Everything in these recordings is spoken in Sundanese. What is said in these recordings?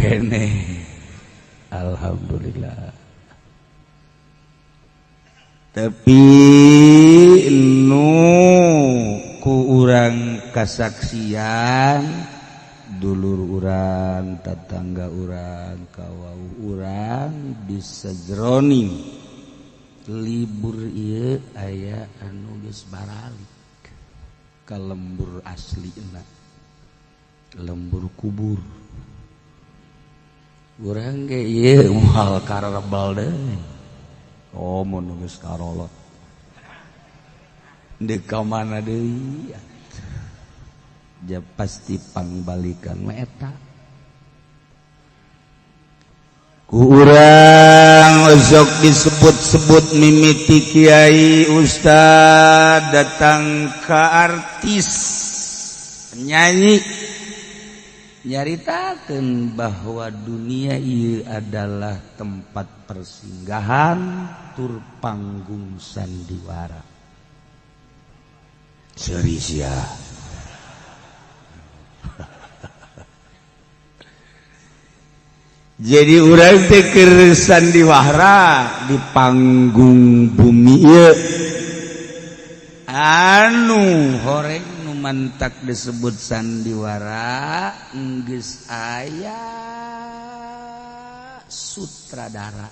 keneh. Alhamdulillah. Tapi nu ku urang kasaksian dulur urang, tatangga urang, kawau urang bisa jroning libur ieu aya anu geus baralik ka lembur aslina, lembur kubur. Urang ge ieu moal karebel deui. Oh, mun geus karolot deuk ka mana deui? Ja pasti pangbalikan mah eta. Ku urang osok disebut-sebut mimiti kiai, ustad, datang ke artis, penyanyi, nyaritakeun bahwa dunia ieu adalah tempat persinggahan tur panggung sandiwara. Seuri sia. Jadi urang teh keur sandiwara di panggung bumi ieu anu horeng nu mantak disebut sandiwara geus aya sutradara.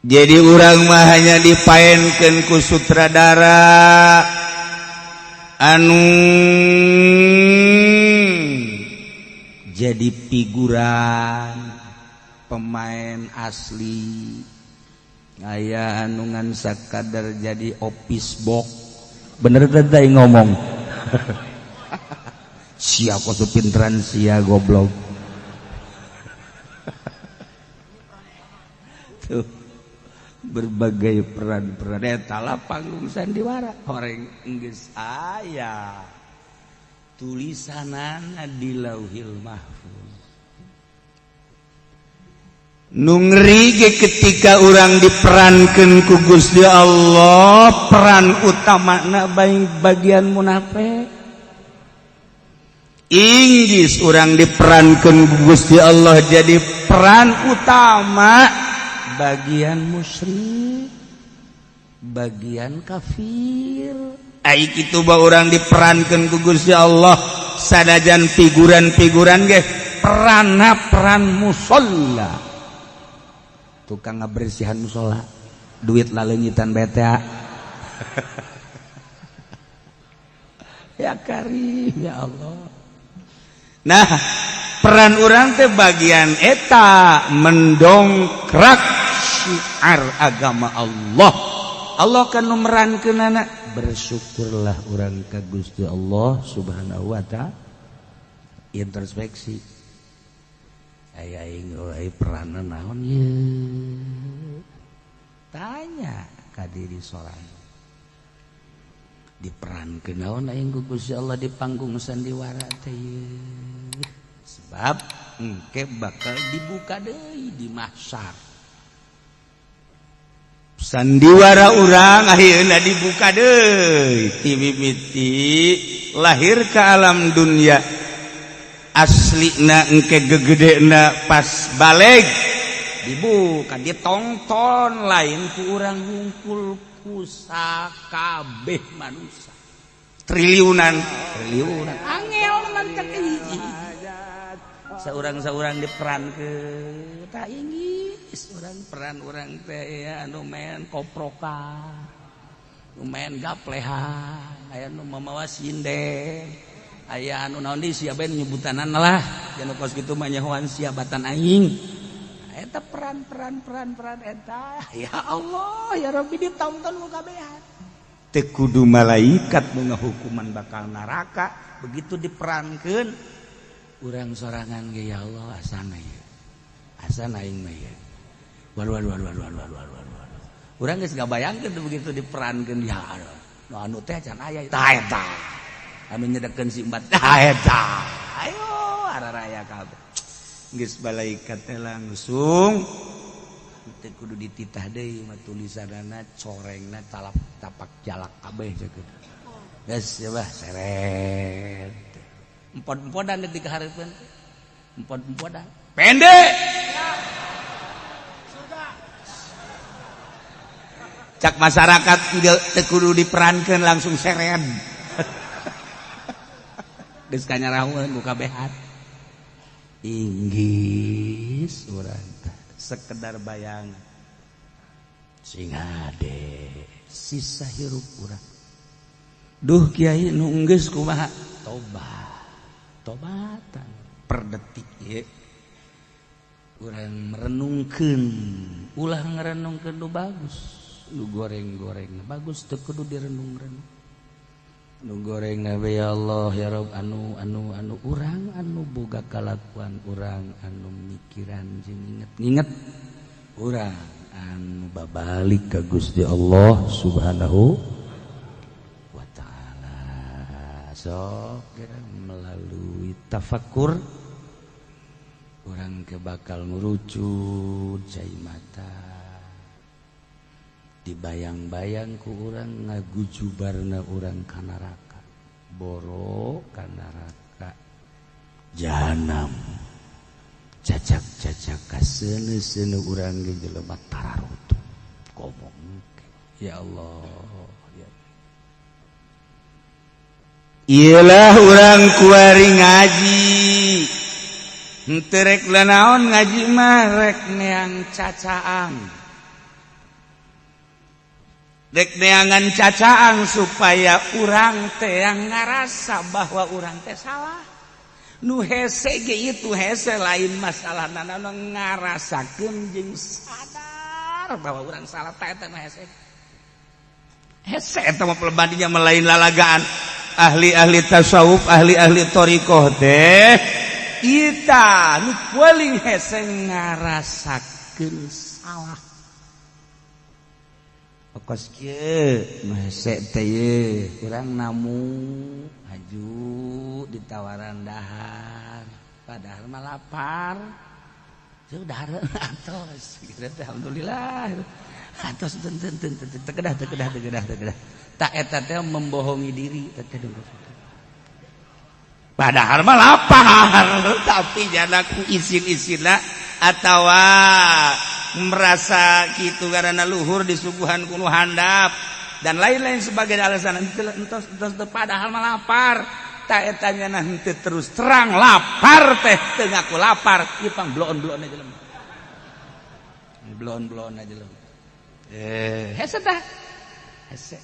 Jadi urang mah hanya dipaenkeun ku sutradara anu jadi figuran pemain asli. Aya anu ngan sakadar jadi office box. Bener teh ngomong. Sia kok pinteran sia goblok. Tuh berbagai peran-peran eta lah panggung sandiwara horeng geus aya tulisanana di Lauhil Mahfuz. Nu ngeri ge ketika urang diperankeun ku Gusti Allah, peran utamana bagian munafik. Inggis urang diperankeun ku Gusti Allah jadi peran utama bagian musyrik, bagian kafir. Ai kitu ba urang diperankeun ku Gusti Allah sanajan figuran-figuran ge peranna peran musholla, tukang ngabersihan musholla, duit laleungitan beta. Ya karim ya Allah. Nah, peran urang teh bagian eta mendongkrak syiar agama Allah. Allah kan nu merankeunana. Bersyukurlah urang ka Gusti Allah Subhanahu wa ta'ala. Introspeksi. Aya aing euy peranna naon ieu? Tanya ka diri sorangan. Diperankeun naon aing ku Gusti Allah di panggung sandiwara teh ieu? Sebab engke bakal dibuka deui di mahsyar. Sandiwara urang akhirna dibuka deui ti mimiti lahir ke alam dunia aslina engke gegedena pas baleg dibuka ditonton lain ku urang hungkul ku sakabeh manusia triliunan triliunan angel mantak hiji saurang-saurang diperankeun tah inggis urang peran urang teh ya anu main koprokan, nu main gaplehan, aya nu mamawa sinden, aya anu naon deui sia bae nyebutanana lah anu kos kitu mah nyahoan sia batan aing. Eta peran-peran peran-peran eta ya Allah ya Rabbi ditonton ku kabehan. Teu kudu malaikat nu ngahukuman bakal neraka begitu diperankeun urang sorangan ge ya Allah asana ieu. Asana aing mah ieu. Waduh waduh waduh waduh waduh waduh waduh. Urang geus ngabayangkeun begitu diperankeun ya Allah. Nu anu teh can aya tah eta. Anu nyedekeun si embat tah eta. Ayo araraya kabeh. Geus malaikat teh langsung teu kudu dititah deui mah tulisanana corengna talap tapak jalak kabeh ceuk. Geus ya bah seret. Empod-empodan deuk dikahareupeun. Empot-empotan. Pendek. Cak masyarakat teu kudu diperankeun langsung seren. Geus kanyarahueun ku kabehan. Inggris urang sekedar bayangan. Sing hade sisa hirup urang. Duh kiai nu enggeus kumaha? Tobat. Tobatan per detik ieu. Urang merenungkeun, ulah ngarenungkeun nu bagus, nu goreng-goreng bagus teu kudu direnung-renung. Nu goreng nabe ya Allah ya Rabb anu anu anu urang anu boga kalakuan urang anu mikiran jeung inget-inget urang anu babalik ka Gusti Allah Subhanahu wa taala. Sok melalui tafakur urang ke bakal ngurucut cai mata dibayang-bayang ku urang ngagujubarna urang ka neraka boro ka neraka jahanam cacak-cacak kaseuneu-seuneu urang ge jelema tararutup komong ya Allah ya. Iyalah urang kuari ngaji henteu rek naon ngaji mah rek neang cacaang dek neangan cacaang supaya urang teh yang ngarasa bahwa urang teh salah. Nu hese ge itu hese lain masalah nana ngarasakeun jeung sadar bahwa urang salah teh eta mah hese. Hese eta mah pelebadinya melain lalagaan. Ahli-ahli tasawuf, ahli-ahli thariqah teh kita nu paling hese ngarasakeun salah. Kos kieu nu hese teh ye urang namu haju ditawaran dahar padahal mah lapar. Teu dahar atos gitu alhamdulillah. Atos teu teu teu teu kedah teu kedah teu kedah teu kedah. Tak eta teh membohongi diri teh padahal mah lapar tapi janaku isin-isinna atawa merasa gitu karena luhur disuguhan kuno handap dan lain-lain sebagai alasan entos entos padahal mah lapar. Tak etanya nanti terus terang lapar teh teu ngaku lapar ieu pang bloon-bloon aja jelema bloon-bloon aja jelema hese tah hese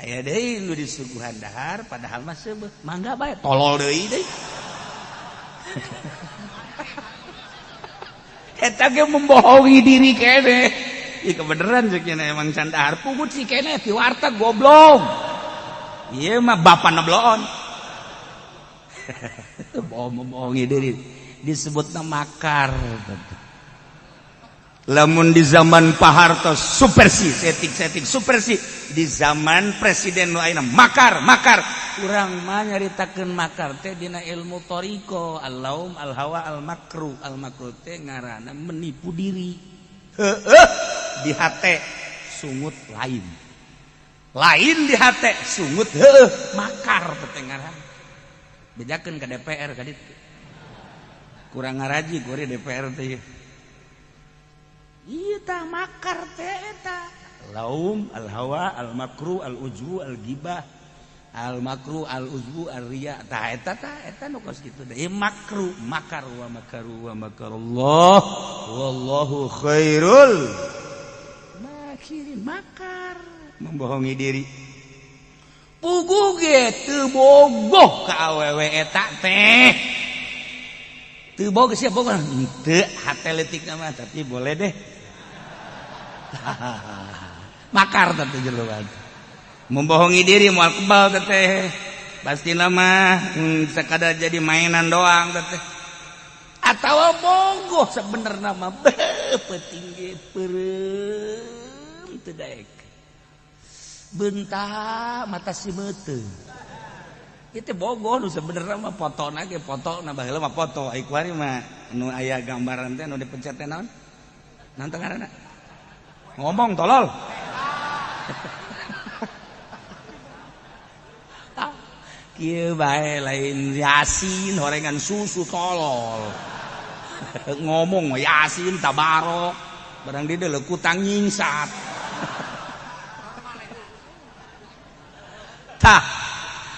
aya deui nu disuguhan dahar padahal mah seubeuh mangga bae tolol deui deui. Eta ge membohongi diri kene. Ih kebeneran ceuk nya emang can dahar pungut si kene ti warteg goblok. Ieu mah bapana bloon. Bohong membohongi diri disebutna makar. Lamun di zaman Pak Harto supersi setik-setik supersi, di zaman presiden nu ayeuna makar makar. Urang mah nyaritakeun makar teh dina ilmu thariqah al-laum al-hawa al-makru. Al-makru teh ngaranna menipu diri. Heueuh di hate sungut lain. Lain di hate sungut heueuh makar teh ngaranna. Bejakeun ka DPR ka ditu. Kurang ngaraji kuari DPR teh. Iya tah makar teh eta. Laum al-hawa al-makru al-ujbu al-gibah al-makru al-uzbu al-riya tah eta tah eta nu kos kitu teh makru makar wa makaru wa makarullah wallahu khairul makirin. Makar membohongi diri puguh ge teu bogoh ka awewe eta teh teu bogoh sia bogoh henteu hate leutik mah tapi boleh deh. Makar teh jelema membohongi diri moal kebal teh pasti nama sekadar jadi mainan doang teh atau bogoh sebenarnya mah peuting ge peureum teu daek bentak mata si meuteung itu bogoh nu sebenarnya mah fotona ge fotona baheula mah foto ai kuari mah nu aya gambaran teh nu dipencet teh naon naon teh ngaranna ngomong tolol. Kieu bae lain Yasin horengan susu tolol. Ngomong Yasin tabarok barang di deuleu kutang nyingsat. Tah.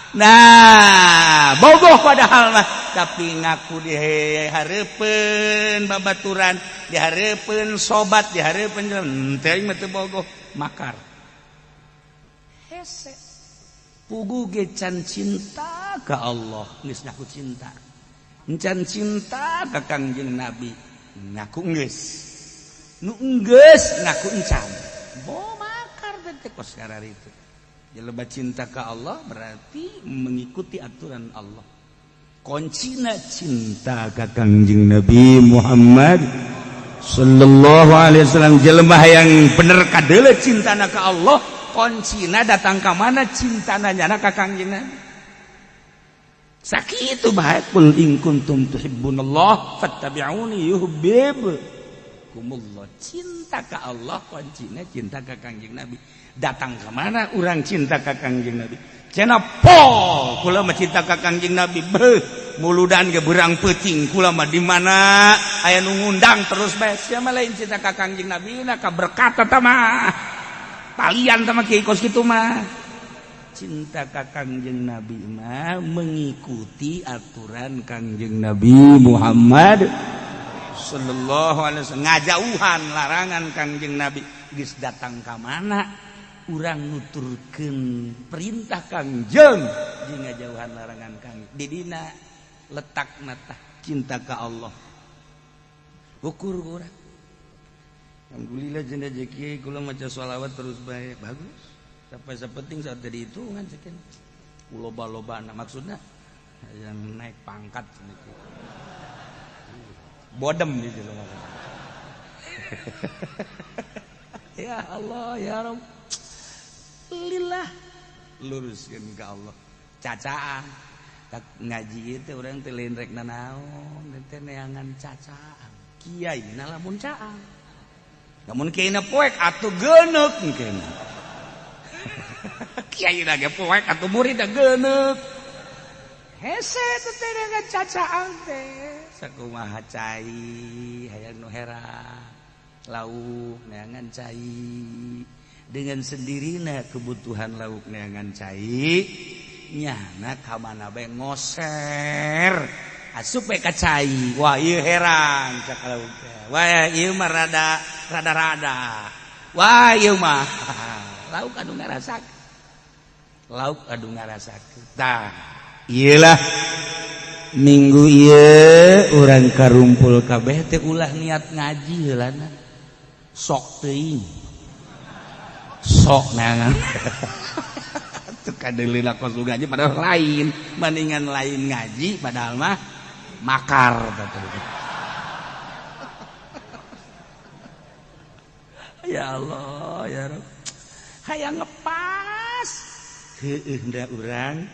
Nah, bogoh padahal mah tapi ngaku di hareupeun babaturan, di hareupeun sobat, di hareupeun henteu aing mah teu bogoh, makar. Hese. Pugu ge can cinta ka Allah, geus ngaku cinta. Can cinta ka Kangjeng Nabi, ngaku geus. Nu geus ngaku encan. Bo makar teh kos kararitu. Jelema cinta ka Allah berarti mengikuti aturan Allah. Kuncina cinta ka Kangjeng Nabi Muhammad sallallahu alaihi wasallam. Jelema yang bener kadeuleu cintana ka Allah, kuncina datang ka mana cintana nyana ka Kangjeng Nabi. Sakitu bae kul in kuntum tuhibbunallah fattabi'uni yuhibbukumullah. Cinta ka Allah kuncina cinta ka Kangjeng Nabi. Datang ke mana orang cinta ka Kangjeng Nabi? Cenah po kula mah cinta ka Kangjeng Nabi. Beuh, muludan ge beurang peuting kula mah di mana aya nu ngundang terus bae. Sia mah lain cinta ka Kangjeng Nabi na ka berkat eta mah. Talian tah mah kieu kos kitu mah. Cinta ka Kangjeng Nabi mah mengikuti aturan Kangjeng Nabi Muhammad sallallahu alaihi wasallam, ngajauhan larangan Kangjeng Nabi. Geus datang ka mana urang nuturkeun perintah Kangjeng jeung ngajauhan larangan Kang. Di dina letakna tah cinta ka Allah. Ukur urang. Alhamdulillah jeung rezeki kula maca sholawat terus bae bagus. Sampai sapenting saat tadi hitungan sekian. Loba-loba maksudna yang naik pangkat gitu. Bodem gitu. Ya Allah ya Rabb. Lillah luruskeun ka Allah. Cacaan tak ngaji itu urang teh lain rek nanaon teh neangan cacaan. Kiai na lamun caang. Lamun kiai na poek atuh geuneuk engkeuna. Kiai na ge poek atuh murid na geuneuk. Hese teh neangan cacaan teh. Sakumaha cai hayang nu hera lauk neangan cai. Dengan sendirinya kebutuhan lauk neangan cai nyana ka mana bae ngoser asup bae ka cai. Wah ieu heran cak lauk teh. Wah ieu mah rada rada-rada. Wah ieu mah lauk anu ngarasakeun. Lauk anu ngarasakeun. Tah ieu lah minggu ieu urang karumpul kabeh teh ulah niat ngaji heulana. Sok teuing. Sok neangan. Teu kadeuleu kos ngaji padahal lain, bandingan lain ngaji padahal mah makar teh. Ya Allah ya Rabb. Hayang ngepas. Heueuh da urang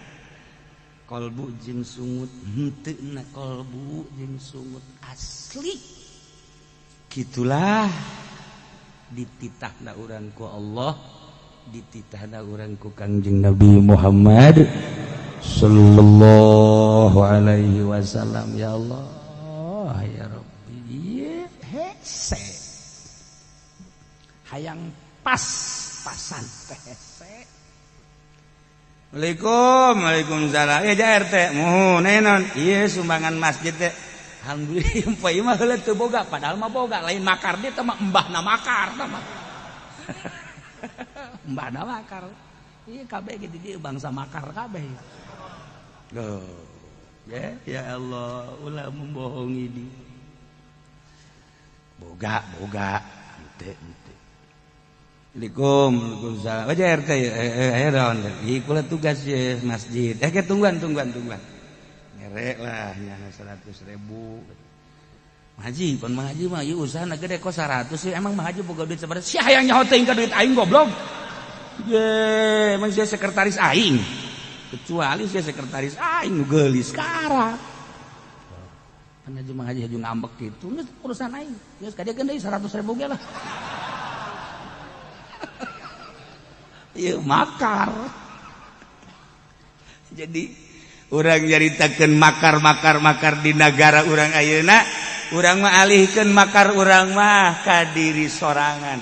kolbu jeung sungut henteu na kolbu jeung sungut asli. Kitulah dititahna urang ku Allah, dititahna urang ku Kangjeng Nabi Muhammad sallallahu alaihi wasallam. Ya Allah ya Rabbi, hese hayang pas pasan teh hese. Waalaikum waalaikumsalam. Ya ja RT muhun naon ieu sumbangan masjid teh. Alhamdulillah poe mah heula teu boga padahal mah boga lain makar dia teh mah embahna makar tah mah. Embahna makar. Ieu kabeh ge di dieu bangsa makar kabeh. Loh. Ya ya Allah ulah membohongi dia. Boga boga henteu henteu. Assalamualaikum waalaikumsalam. Wajar RT aya naon? Ieu kula tugas ye masjid. Ke tungguan tungguan tungguan. Ngerek lah nyana 100.000. Haji pan Mang Haji mah ieu usahana gede kok 100 sih. Emang Mang Haji boga duit sabaraha? Sia hayang nyaho teuing ka duit aing goblok. Ye, emang sia sekretaris aing. Kecuali sia sekretaris aing nu geulis karak. Pan Haji Mang Haji haju ngambek kitu geus urusan aing. Geus ka dieu deui 100.000 ge lah. Ieu makar. Jadi Urang nyaritakeun makar-makar makar di negara urang ayeuna, urang mah alihkeun makar urang mah ka diri sorangan.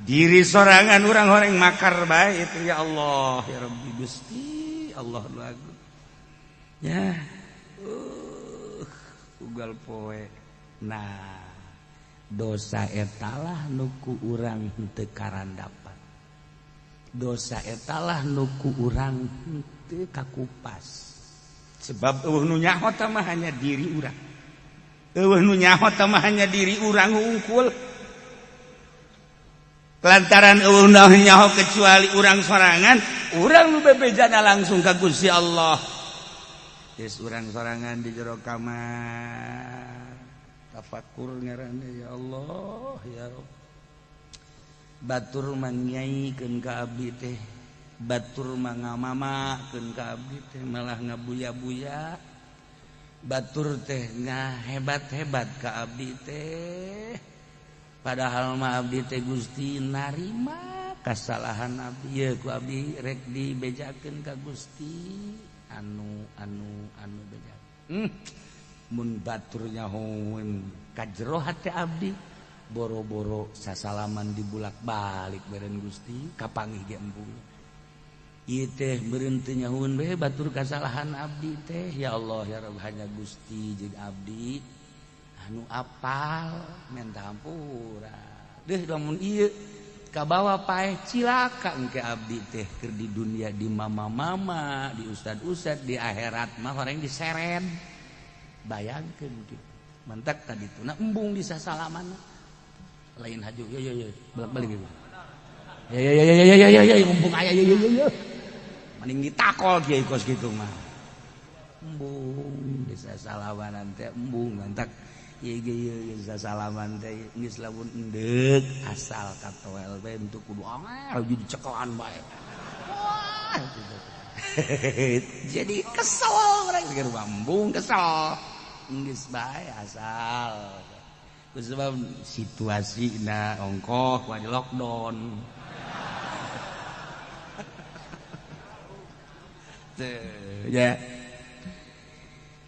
Diri sorangan urang horeng makar bae itu, ya Allah ya Rabbi, Gusti Allah lagu. Ya. Ugal poe. Nah, dosa etalah nu ku urang henteu karandapan. Dosa etalah nu ku urang henteu kakupas. Sebab euweuh nu nyaho mah hanya diri urang. Euweuh nu nyaho mah hanya diri urang hungkul. Lantaran euweuh nu nyaho kecuali urang sorangan, urang nu bebejana langsung ka Gusti Allah. Geus urang sorangan di jero kamar. Tafakur ngaranna, ya Allah ya Rabb. Batur mangyaikeun ka abdi teh, batur mangamamakeun ka abdi teh malah ngabuya-buya, batur teh ngahebat-hebat ka abdi teh, padahal mah abdi teh Gusti narima kasalahan abdi. Ye ku abdi rek dibejakeun ka Gusti anu anu anu beja. Mun batur nyahoeun ka jero hate abdi, boro-boro sasalaman dibulak-balik beren Gusti, kapanggih ge embung. Ieu teh meureun teu nyahoeun bae batur kasalahan abdi teh. Ya Allah ya Rabb, hanya Gusti jeung abdi anu apal, minta hampura deh. Lamun ieu kabawa paeh, cilaka engke abdi teh keur di dunia di mama-mama, di ustad-ustad, di akhirat mah horeng diseret. Bayangkeun gitu, mantak tadi tuh nah embung di sasalaman lain haju ya ya ya bolak-balik gitu ya ya ya ya ya ya ya, mumpung aya ya ya ya ya, mending ditakol kiai kos gitu mah. Embung bisa salaman teh, embung. Mantak ieu ge ieu salaman teh geus lamun endek asal katoel bae, untuk kudu angel jadi cekelan bae. Wah gitu. Jadi kesel mereka, embung kesel geus bae asal. Sebab situasi na ongkoh wajib lockdown. Tuh, ya.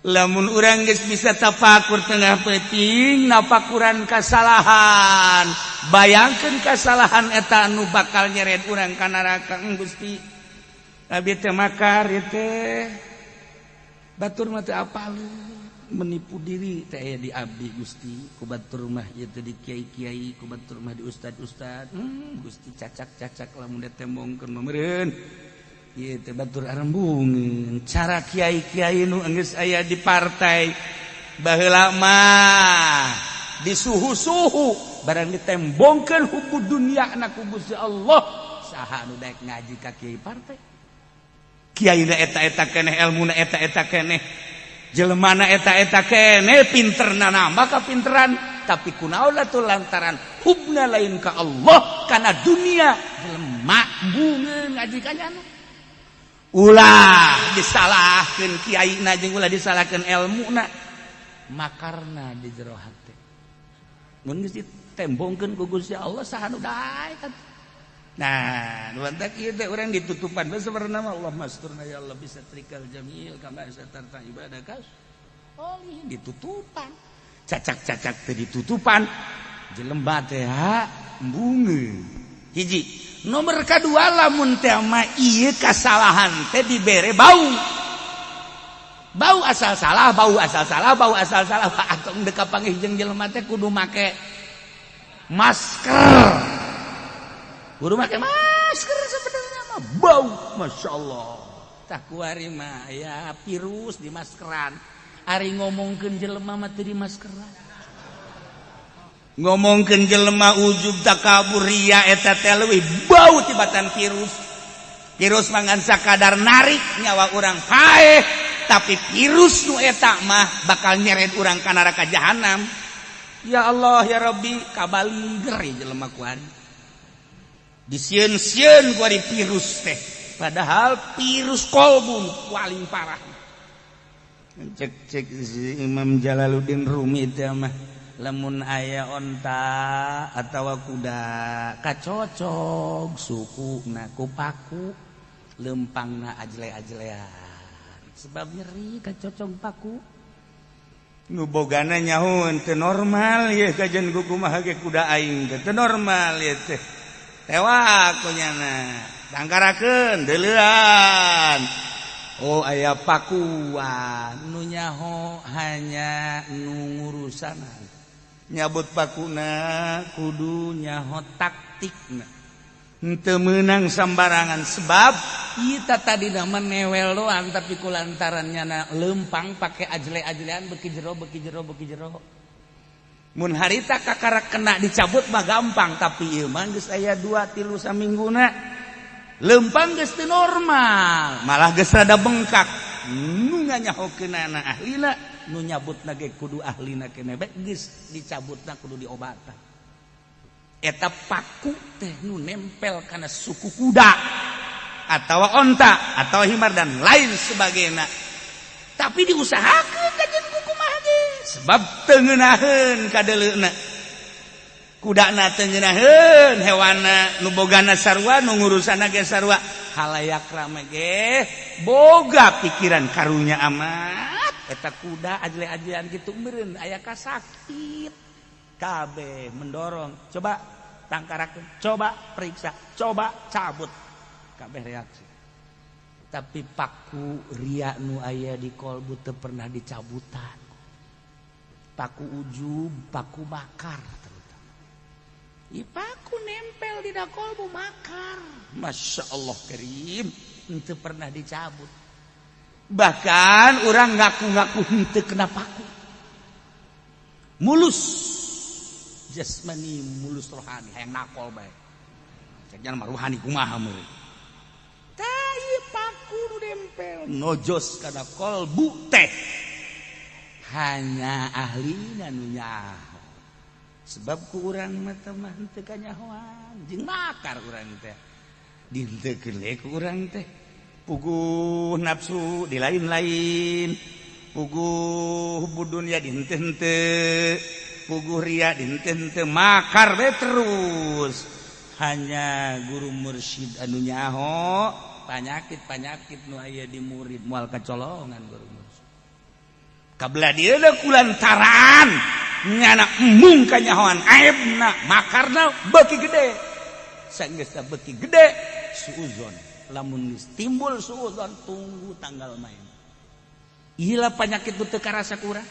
Lamun urang geus bisa tafakur tengah peuting nafakuran kasalahan, bayangkeun kasalahan eta anu bakal nyeret urang ka neraka. Gusti, abdi teh makar ieu teh, batur mah teu apal, menipu diri teh aya di abdi Gusti, ku batur mah ieu teh di kiai-kiai, ku batur mah di ustad-ustad. Gusti, cacak-cacak lamun ditembongkeun mah meureun ieu teh batur arembungeun. Cara kiai-kiai nu geus aya di partai baheula mah di suhu-suhu barang ditembongkeun hubu dunia na ku Gusti Allah, saha anu daek ngaji ka kiai partai? Kiai na eta-eta keneh, elmuna eta-eta keneh, jelemana eta-eta keneh, pinterna nambah kapinteran, tapi kunaon atuh? Lantaran hubna lain ka Allah, kana dunia, jelema bungeun ngaji ka nyana. Ulah disalahkeun kiaina jeung ulah disalahkeun elmuna, makarna di jero hate. Mun geus ditembongkeun ku Gusti Allah, saha nu daek? Nah, mantak ieu teh urang ditutupan bae sebenarna mah. Allah masturna ya Allah bisa trikal jamil kama satarta ibadaka. Oh, ditutupan. Cacak-cacak teh ditutupan. Jelema teh ha embungeun. Hiji. Nomor kadua, lamun teh mah ieu kasalahan teh dibere bau. Bau asal salah, bau asal salah, bau asal salah. Atau dek kapanggih jeung jelema teh kudu make masker. Kudu make masker sebenarnya mah bau, masya Allah. Tah kuari mah ya virus di maskeran. Ari ngomongkeun jelema mah teu di maskeran. Ngomongkeun jelema ujub, takabur, ria, eta teh leuwih bau tibatan virus. Virus mah ngan sakadar narik nyawa urang paeh, tapi virus nu eta mah bakal nyeret urang ka neraka jahanam. Ya Allah ya Rabbi, kabaliger jelema kuari. Disieun-sieun kuari virus teh, padahal virus kolbu paling parah. Cek cek si Imam Jalaluddin Rumi teh mah, lamun aya onta atawa kuda kacocog sukuna ku paku, lempangna ajle-ajlean. Sebab nyeri kacocong paku. Nu bogana nyaho teu normal ye kajian kumaha ge kuda aing teh teu normal ye teh. Tewak ku nyana. Dangkarakeun deuleuan. Oh aya pakuan nu nyaho hanya nu ngurusanan. Nyabut pakuna kudu nyaho taktikna. Henteu meunang sambarangan sebab kita tadi nama newel doang tapi kulantaran nyana lempang pakai ajle-ajlean beki jero beki jero beki jero. Mun harita kakara kena dicabut mah gampang tapi ieu mah geus aya 2 3 samingguna lempang geus teu normal malah geus rada bengkak nu nganyahokeunana ahlina nu nyabutna ge kudu ahlina keneh bae geus dicabutna kudu diobatan. Eta paku teh nu nempel kana suku kuda atau onta atau himar dan lain sebagainya tapi diusahakeun kajian kumaha ge sebab teu ngeunaheun kadeuleuna kudana teu ngeunaheun hewana nu bogana sarua nu ngurusanna ge sarua halayak rame ge boga pikiran karunya amat eta kuda ajle-ajlean kitu meureun aya kasakit kabeh mendorong coba tangkarakeun coba periksa coba cabut kabeh reaksi tapi paku ria nu aya di kolbu teu pernah dicabutan paku ujub paku bakar terutama i paku nempel di kolbu makar Masya Allah karim henteu pernah dicabut bahkan orang ngaku-ngaku henteu kena paku mulus jasmani mulus rohani hayang nakol bae cek nya mah rohani kumaha meureun tai paku nu nempel nojos kana kolbu teh hanya ahlina nu nyaho sebab ku urang mah teh mah henteu kanyahoan jeung makar urang teh dihenteukeun we ku urang teh puguh nafsu di lain-lain puguh budunya dihenteu-henteu puguh ria dihenteu-henteu makar we terus hanya guru mursyid anu nyaho panyakit-panyakit nu aya di murid moal kacolongan guru mursyid kabelah dieu kulantaran nyana embung kanyahoan aibna makarna beuki gede sanggeus beuki gede suuzon lamun geus timbul suuzon tunggu tanggal main ilah penyakit itu teu karasa ku urang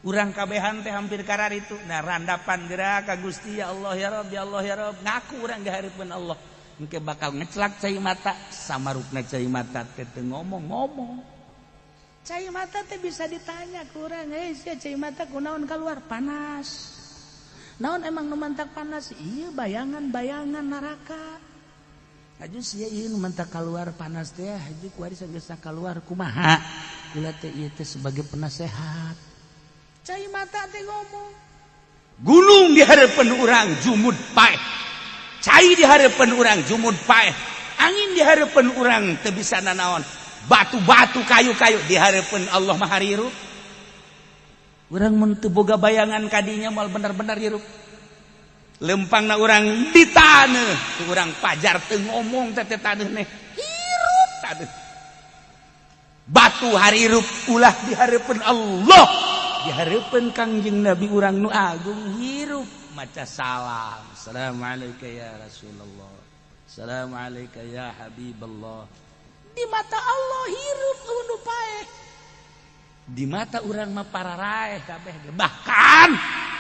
urang kabehan teh hampir karar itu nah randapan gerak ka Gusti ya Allah ya Rabb ya Allah ya Rabb ngaku urang di hareupeun Allah engke bakal ngecelak cai mata samarupna cai mata teh teu ngomong-ngomong cai mata teh bisa ditanya ku urang sia cai mata kunaon keluar panas naon emang nu mantak panas iya bayangan-bayangan neraka aju sia ieu nu mantak keluar panas teh haju kuari sageus keluar kumaha kula teh ieu teh sebagai penasehat cai mata teh ngomong gunung di hareupeun urang jumud paeh cai di hareupeun urang jumud paeh angin di hareupeun urang teu bisa nanaon batu-batu kayu-kayu di hareupeun Allah mah hirup urang mun teu boga bayangan kadinya moal bener-bener hirup lempangna urang di taneuh urang pajar teu ngomong teh teh taneuh neh hirup taneuh batu harirup ulah di hareupeun Allah di hareupeun Kangjeng Nabi urang nu agung hirup maca salam assalamualaikum ya Rasulullah assalamualaikum ya Habiballah di mata Allah hirup nu paeh di mata urang mah pararaeh kabeh bahkan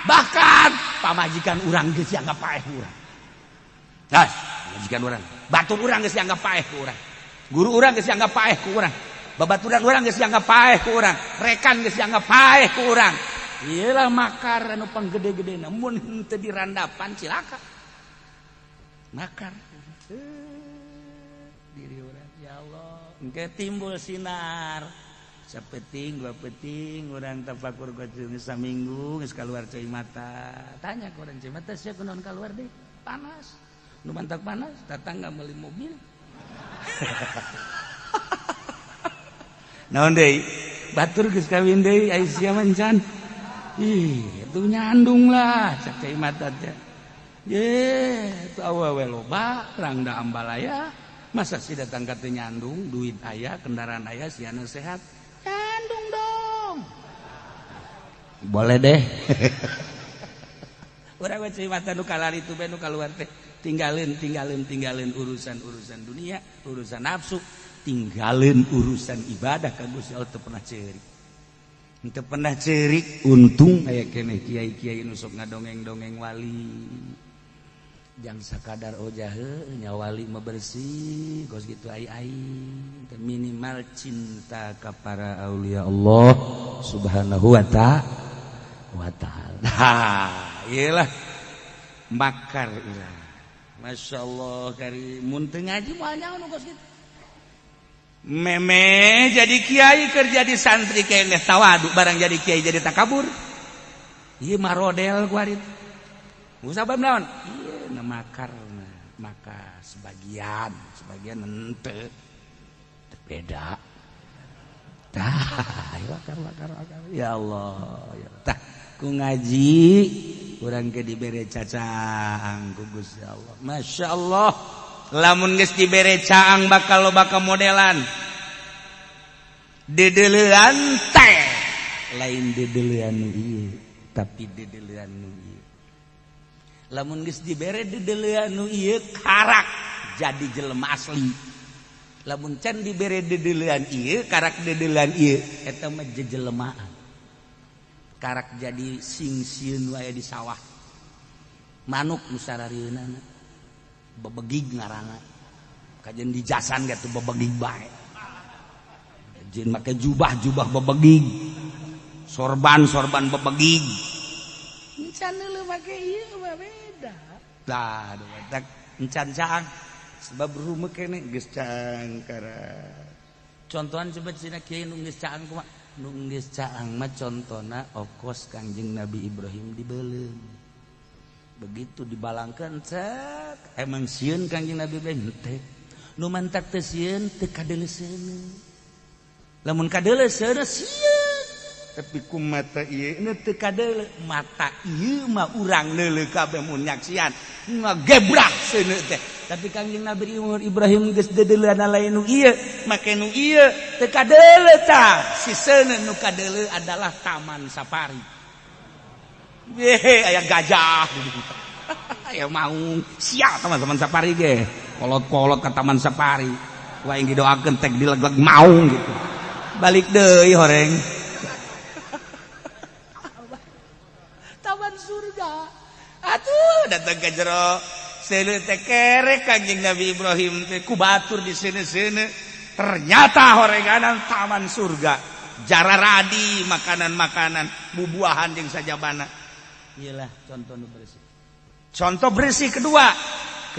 bahkan pamajikan urang geus dianggap paeh urang das pamajikan urang batur urang geus dianggap paeh ku urang guru urang geus dianggap paeh ku urang babaturan urang geus dianggap paeh ku urang rekan geus dianggap paeh ku urang iyalah makar anu panggede-gedena mun henteu dirandapan cilaka makar diri urang ya Allah engke timbul sinar sapeting dua peting urang tafakur saminggu geus keluar cai mata tanya ke urang cai mata sia kunaon keluar deh panas nu mantak panas tetangga meuli mobil naon deui batur geus kawin deui ai sia mah encan ih atuh nyandung lah cak cai mata teh ye itu awewe loba rangda ambalaya Masa sih datang ka teu nyandung, duit aya, kendaraan aya, siana sehat. Nyandung dong. Boleh deh. Urang mah mata nu kalari itu bae nu kaluar teh. Tinggalin, tinggalin, tinggalin urusan-urusan dunia, urusan nafsu, tinggalin urusan ibadah ka Gusti Allah teu pernah ceurik. Teu pernah ceurik, untung aya keneh kiai-kiai nu sok ngadongeng-dongeng wali. Jang sakadar ojah nya wali mah bersih kos gitu ai-ai minimal cinta ka para aulia Allah subhanahu wa ta'ala. Iyalah makar urang. Masya Allah kari mun teu ngaji moal nyaho nu kos kitu. Meme jadi kiai kerja di santri keneh tawadu barang jadi kiai jadi takabur. Ieu mah rodel ku ari. Musabab naon? Ieu na makar maka sebagian sebagian henteu beda. Tah, makar makar makar. Ya Allah, ya. Tah, ku ngaji urang ke dibere cacaang ku Gusti Allah. Masya Allah. Lamun geus dibere caang bakal loba modelan. Dedelean teh lain dedelean nu ieu, tapi dedelean nu ieu. Lamun geus dibere dedelean nu ieu karak jadi jelema asli. Lamun can dibere dedelean ieu karak dedelean ieu eta mah jejelemaan. Karak jadi sing sieun wae di sawah. Manuk nu sararieunana bebegig ngaranna. Kajeun dijasan ge teu bebegig bae. Jeung make jubah-jubah bebegig. Sorban-sorban bebegig. Encan leuh make ieu mah beda. Tah, tak encan caang sebab rumah kene geus caang kara. Contohan coba cina kiai nu geus caang kumaha? Nu geus caang mah contona okos Kangjeng Nabi Ibrahim dibeuleum. Begitu dibalangkeun cek emang sieun Kangjeng Nabi Ibrahim teh. Nu mantak teu sieun teu kadeuleuseun. Lamun kadeuleuseun sieun. Tapi ku mata ieu teu kadeuleu, mata ieu mah urang leuleuh kabeh mun nyaksian ngagebrak seuneu teh. Tapi Kangjeng Nabi Ibrahim geus deudeuleuna lain nu ieu, make nu ieu teu kadeuleu tah. Si seuneu nu kadeuleu adalah taman safari. Yehe aya gajah. Aya maung, siap teman-teman safari ge. Kolot-kolot ke taman safari. Wah yang didoakeun tek dileg-leg maung gitu. Balik deui horeng. Taman surga. Atuh datang ke jero. Seuneu teh kerek Kangjeng Nabi Ibrahim teh ku batur di seuneu-seuneu. Ternyata horenganan taman surga. Jararadi makanan-makanan, bubuahan jeung sajabana. Iyalah contoh nu bersih. Contoh bersih kedua,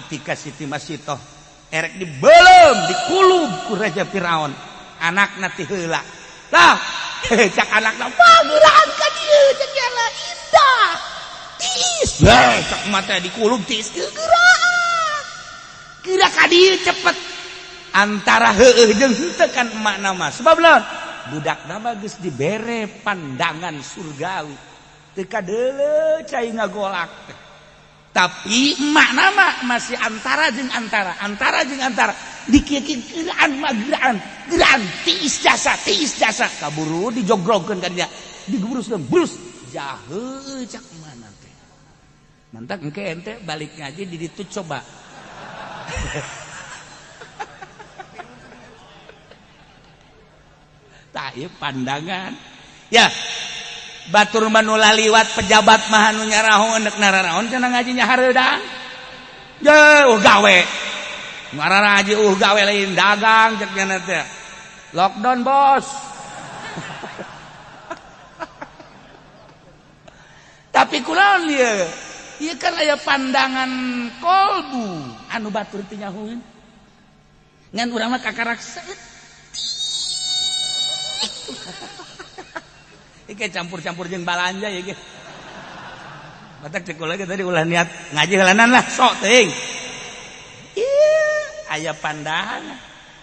ketika Siti Masitoh erek dibelem, dikulub ku Raja Firaun, anakna ti heula. Tah, cak anakna, "Wah, geuraan ka dieu cek yala indah." Tiis, cak mata dikulub tiis geuraan. Geura ka dieu cepet. Antara heueuh jeung henteu kan emakna mah. Sebab laon? Budakna mah geus dibere pandangan surgawi. Teu kadeuleu cai ngagolak teh. Tapi emakna mah masih antara jeung antara, antara jeung antara. Dikieu-kieu geuraan mah geuraan, geuraan tiis jasa kaburu dijogrogkeun ka dinya. Digebruskeun, brus jahe cak mana teh. Mantak engke ente balik ngaji di ditu coba. Tah ieu pandangan. Ya, batur mah nu laliwat pejabat mah anu nyarahoeun deuk nararaon cenah ngajinya hareudang. Jeuh gawe. Ngararaji gawe lain dagang cek nya teh. Lockdown bos. Tapi kunaon ieu? Ieu kan aya pandangan kolbu anu batur teu nyahueun. Ngan urang mah kakarak saeutik. Iki campur-campur jeung balanja ya ge. Batak cek kula ge tadi ulah niat ngaji heulanan lah sok teuing. Ieu aya pandangan.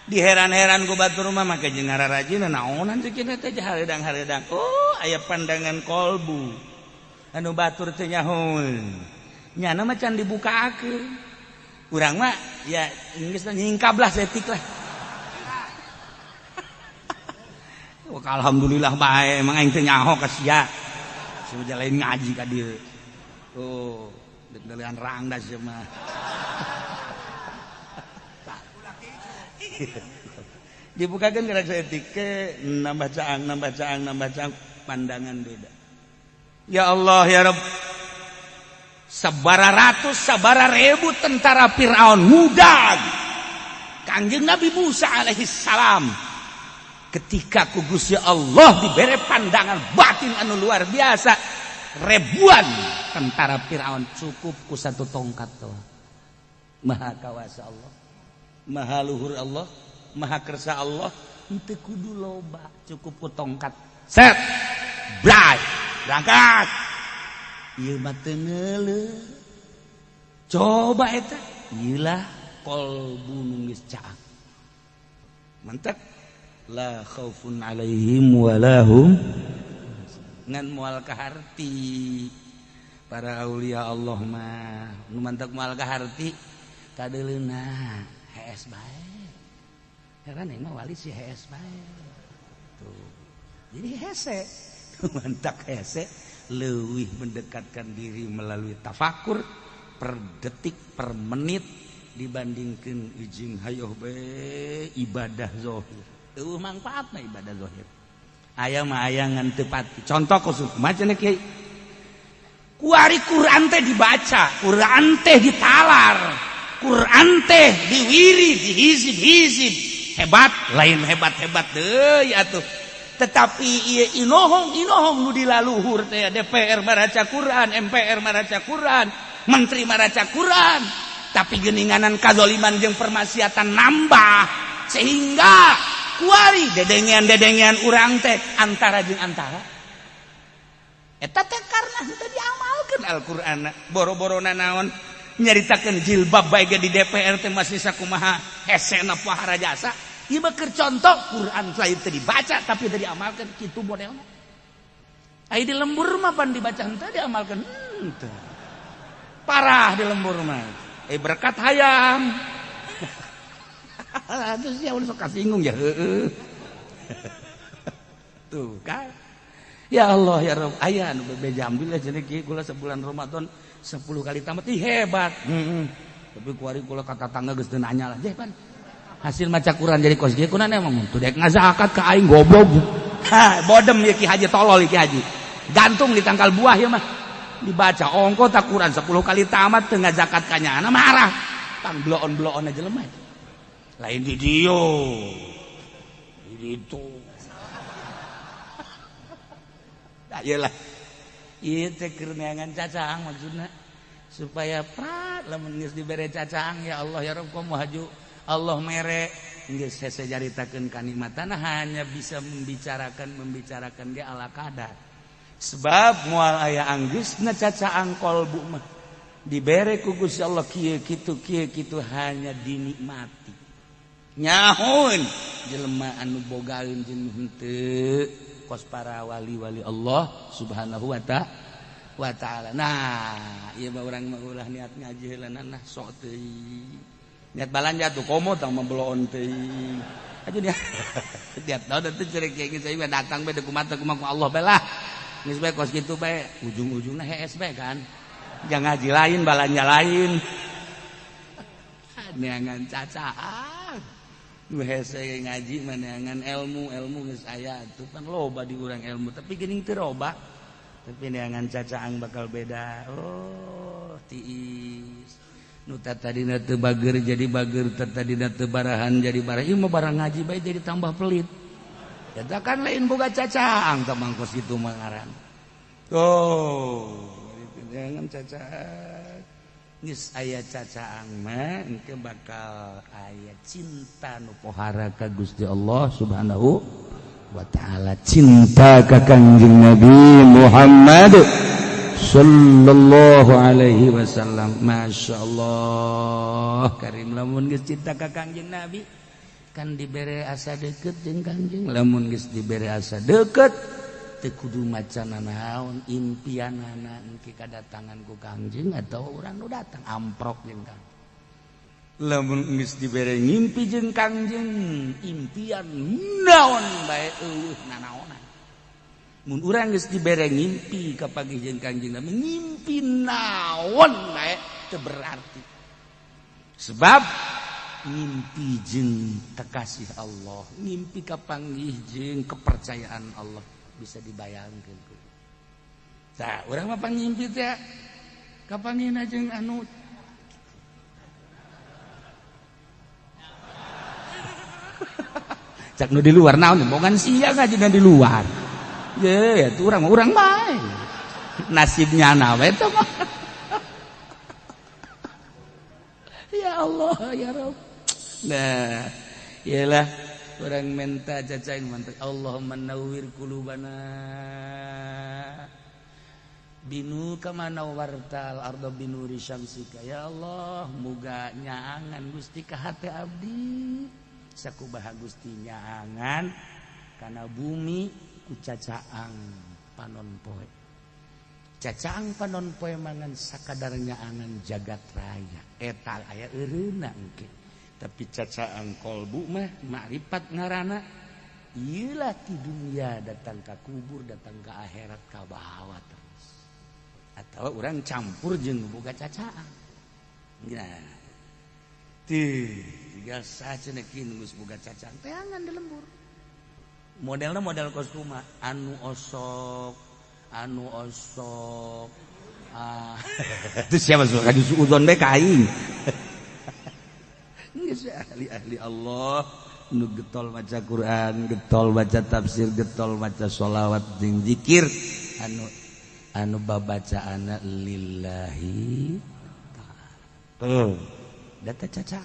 Diheran-heran ku batur mah make jeung ngararajina naonan cek ieu teh hareudang-hareudang. Oh, aya pandangan kolbu. Anu batur teu nyahoeun. Nyana mah can dibukakeun. Urang mah ya geus nyingkap lah setik lah. Alhamdulillah bae emang aing teh nyaho ka sia. Sia lain ngaji ka dieu. Oh, deg-degan rangda sia mah. Dibukakeun gerak saeutik ke nambah caang, nambah caang, nambah caang, pandangan beda. Ya Allah ya Rabb. Sabara ratus, sabara ribu tentara Fir'aun mudag. Kangjeng Nabi Musa alaihi salam ketika ku Gusti Allah diberi pandangan batin anu luar biasa, ribuan tentara Fir'aun cukup ku satu tongkat tuh. Maha kawasa Allah, maha luhur Allah, maha kersa Allah, henteu kudu loba, cukup ku tongkat. Set, bray, berangkat. Ieu mah teu ngeuleuh. Coba eta, ieu lah qalbu nu geus caang. Mantap. La khaufun alaihim walahum ngan moal kaharti para aulia Allah mah nu mantak moal kaharti kadeuleuna hees bae. Heran emang wali si hees bae tuh. Jadi hese mantak hese leuwih mendekatkan diri melalui tafakur per detik per menit dibandingkeun ijing hayoh bae ibadah zahir. Eueuh manfaatna ibadah zahir. Aya mah aya ngan teu pati. Contoh khusus macam kiai. Kuari Quran teh dibaca, Quran teh ditalar, Quran teh diwirid, dihizib-hizib. Hebat, lain hebat-hebat deui atuh. Tetapi ieu inohong-inohong nu dilaluhur teh DPR maraca Quran, MPR maraca Quran, menteri maraca Quran. Tapi geuninganan kazoliman jeung permaksiatan nambah sehingga kuari dedengean-dedengean urang teh antara jeung antara eta teh karena henteu diamalkeun Al-Qur'an. Boro-borona naon nyaritakeun jilbab bae ge di DPR teh masih sakumaha hesena pohara jasa. Ieu mah keur contoh Quran lain teu dibaca tapi teu diamalkeun kitu modelna. Ai di lembur mah pan dibaca henteu diamalkeun henteu. Parah di lembur mah. Berkat hayam. Terus ya udah sok kasinggung ya. Tuh kan. Ya Allah ya Rabb, aya anu bebeja alhamdulillah jadi kieu kula sebulan Ramadan 10 kali tamat ih hebat. Heeh. Tapi kuari kula ka tatangga geus teu nanya lah. Jeh pan. Hasil maca Quran jadi kos kieu kunaon emang teu dek ngazakat ka aing goblok. Ha, bodem ieu Ki Haji tolol Ki Haji. Gantung di tangkal buah ya mah. Dibaca ongko tak Quran 10 kali tamat teu ngazakat ka nyana marah. Tang bloon-bloon aja lemah. Lain di dio. Di ditu. Ayolah. Ieu teh keur neangan cacaang maksudna supaya prat lamun geus dibere cacaang ya Allah ya Rabb komo haju Allah mere geus hese caritakeun kanikmatan hanya bisa membicarakan ge ala kadar. Sebab moal aya anggeusna cacaang kolbu mah dibere ku Gusti Allah kieu kitu kieu kitu hanya dinikmati. Nyahun jelema anu bogaeun jeung henteu kos para wali-wali Allah Subhanahu wa ta'ala. Nah, ieu mah urang mah ulah niat ngaji heula nah sok teuing. Niat balanja tuh komo tang mabloon teuing. Aja dia. Tiap tahun teh cerek kieu saya mah datang bae kumaha kumaha Allah bae lah. Geus bae kos kitu bae ujung-ujungna hees bae kan. Jangan ngaji lain balanja lain. Neangan cacaan. Nu hese ngaji mah neangan ilmu, ilmu geus aya atuh pan loba di urang ilmu tapi geuning teu loba. Tapi neangan cacaang bakal beda. Oh, tiis. Nu tadina teu bager jadi bager, tadina teu barahan jadi barah. Ieu mah barang ngaji bae jadi tambah pelit. Eta kan lain boga cacaang tah mangkos kitu mah ngaran. Oh, neangan cacaang. Geus aya cacaang mah engke bakal aya cinta nu pohara ka Gusti Allah Subhanahu wa ta'ala, cinta ka Kangjeng Nabi Muhammad sallallahu alaihi wasallam. Masya Allah karim lamun geus cinta ka Kangjeng Nabi kan dibere asa deket jeung Kangjeng, lamun geus dibere asa deket teu kudu maca naon impianana engke kadatangan ku Kangjeng atau urang nu datang amprok jeung Kangjeng. Lamun geus dibere ngimpi jeung Kangjeng, impian naon bae eueuh nanaonan. Mun urang geus dibere ngimpi kapanggih jeung Kangjeng Nabi, ngimpi naon bae teu berarti. Sebab ngimpi jeung kekasih Allah, ngimpi kapanggih jeung kepercayaan Allah bisa dibayangkeun. Tah, urang mah pangimpi teh kapanggihna jeung anu cak nu di luar naon bongan sia ngajina di luar. Ye, ya tuh urang bae. Nasibnya na we teh mah. Ya Allah, ya Rabb. Nah, iyalah urang menta cacaing mantep. Allahumma nawwir qulubana binu kama nawwartal arda binuri syamsika. Ya Allah, muga nyaangan Gusti ka hate abdi. Sakubaha Gusti nyaangan kana bumi ku cacaang panon poe. Cacaang panon poe mangan sakadar nyaangan jagat raya. Eta aya eureuna engke. Tapi cacaang kolbu mah makrifat ngaranna. Ieu lah ti dunia datang ka kubur, datang ka akhirat ka bawa terus. Atawa urang campur jeung boga cacaang. Nah, tiga saja nekin geus boga cacang teangan di lembur. Modelna model kos kumaha? Anu osok, anu osok. Ah, itu siapa suka suudzon bae ka aing. Geus ahli-ahli Allah nu getol maca Quran, getol baca tafsir, getol maca sholawat jeung zikir, anu anu babacaanna lillahi ta'ala. Tuh. Data caca.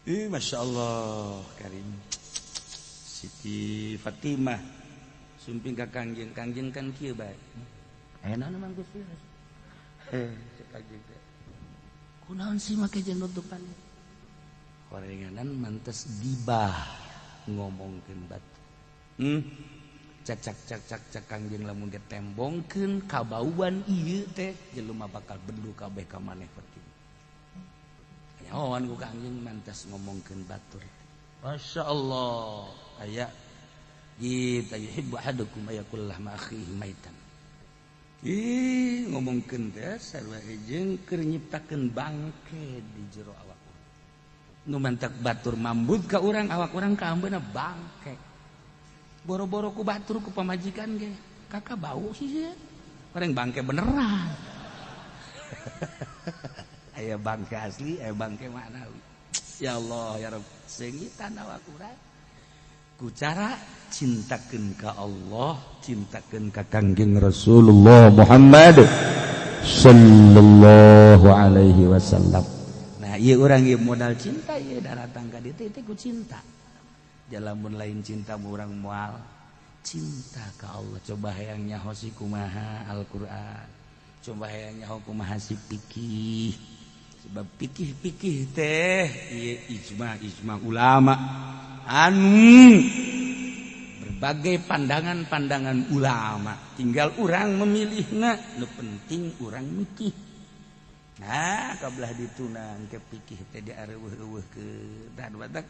Ih, Masya Allah Karim. Siti Fatimah sumping ka Kangjeng, Kangjeng kan kieu bae. Aya naon mang Gusti? Cek Kangjeng teh. Kunaon sih make jeung nutupan? Horenganan mantes gibah ngomongkeun batu. Cacak cacak cak Kangjeng lamun ge tembongkeun kabauan ieu teh jelema bakal bendu kabeh ka maneh Fatimah. Nyahoan ku Kangjeng mantas ngomongkeun batur. Masya Allah. Aya kita yuhibbu ahadukum ayakul lahma akhihi maitan. Ih, ngomongkeun teh sarua jeung keur nyiptakeun bangke di jero awak urang. Nu mantak batur mambut ka urang, awak urang kaambeuna bangke. Boro-boro ku batur ku pamajikan ge, kakak bau sih ya. Orang bangke beneran. Aya bangke asli, aya bangke maknawi. Ya Allah, ya Rabb, seungitan awak urang. Ku cara cintakeun ka Allah, cintakeun ka Kangjeng Rasulullah Muhammad sallallahu alaihi wasallam. Nah, ieu urang ieu modal cinta ieu daratang ka dieu teh ku cinta. Jalamun lain cinta urang moal cinta ka Allah. Coba hayang nyaho si kumaha Al-Qur'an. Coba hayang nyaho kumaha si fikih. Sebab pikih-pikih teh ieu ijma-ijma ulama anu berbagai pandangan-pandangan ulama, tinggal urang memilihna, nu penting urang mikih. Nah, kabelah ditunang ke pikih teh diareuweuh-euweuhkeun. Dan batak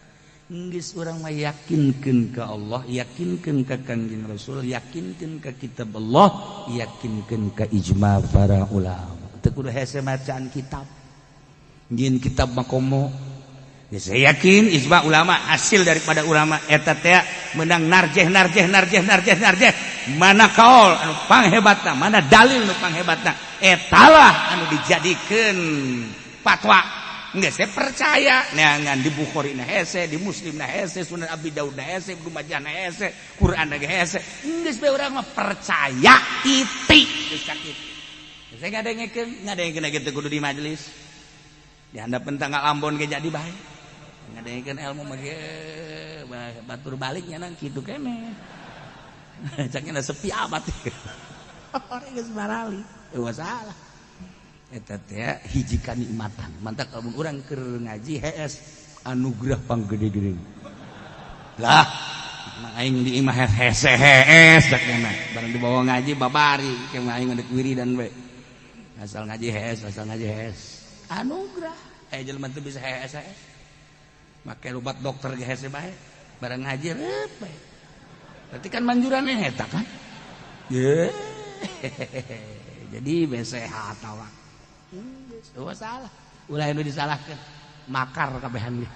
geus urang mah yakinkeun ka Allah, yakinkeun ka Kangjeng Rasul, yakinkeun ka kitab Allah, yakinkeun ka ijma para ulama. Teu kudu hese macaan kitab. Jin kitab makomo. Ya, saya yakin ijma ulama hasil daripada ulama eta teh menang narjeh narjeh narjeh narjeh narjeh, mana kaul anu panghebatna, mana dalil nu panghebatna, etalah anu dijadikeun fatwa. Geus saya percaya neangan di Bukhari na hese, di Muslim na hese, Sunan Abi Daud na hese, Ibnu Majah na hese, Quran na hese. Geus bae urang mah percaya titik geus sakitu. Saya ngadengekeun kitu kudu di majelis. Di handapeun tanggal Ambon ge jadi bae. Ngadengekeun ilmu mah ge batur baliknya nang kitu keneh. Caknya sepi amat. Orang geus barali. Eueuh masalah. Eta teh hiji kanikmatan. Mantak lamun urang keur ngaji hees anugerah panggede-gede. Lah, mang aing di imah hese hees cak mah. Barang dibawa ngaji babari, ke mah aing ngadek wiridan we. Asal ngaji hees, asal ngaji hees. Anugerah. Aya jelema teu bisa hees hees. Make obat dokter ge hese bae. Barang ngaji reup bae. Berarti kan manjuran eta kan? Ye. Jadi be sehat awak. Geus salah. Ulah anu disalahkeun. Makar kabehan ge.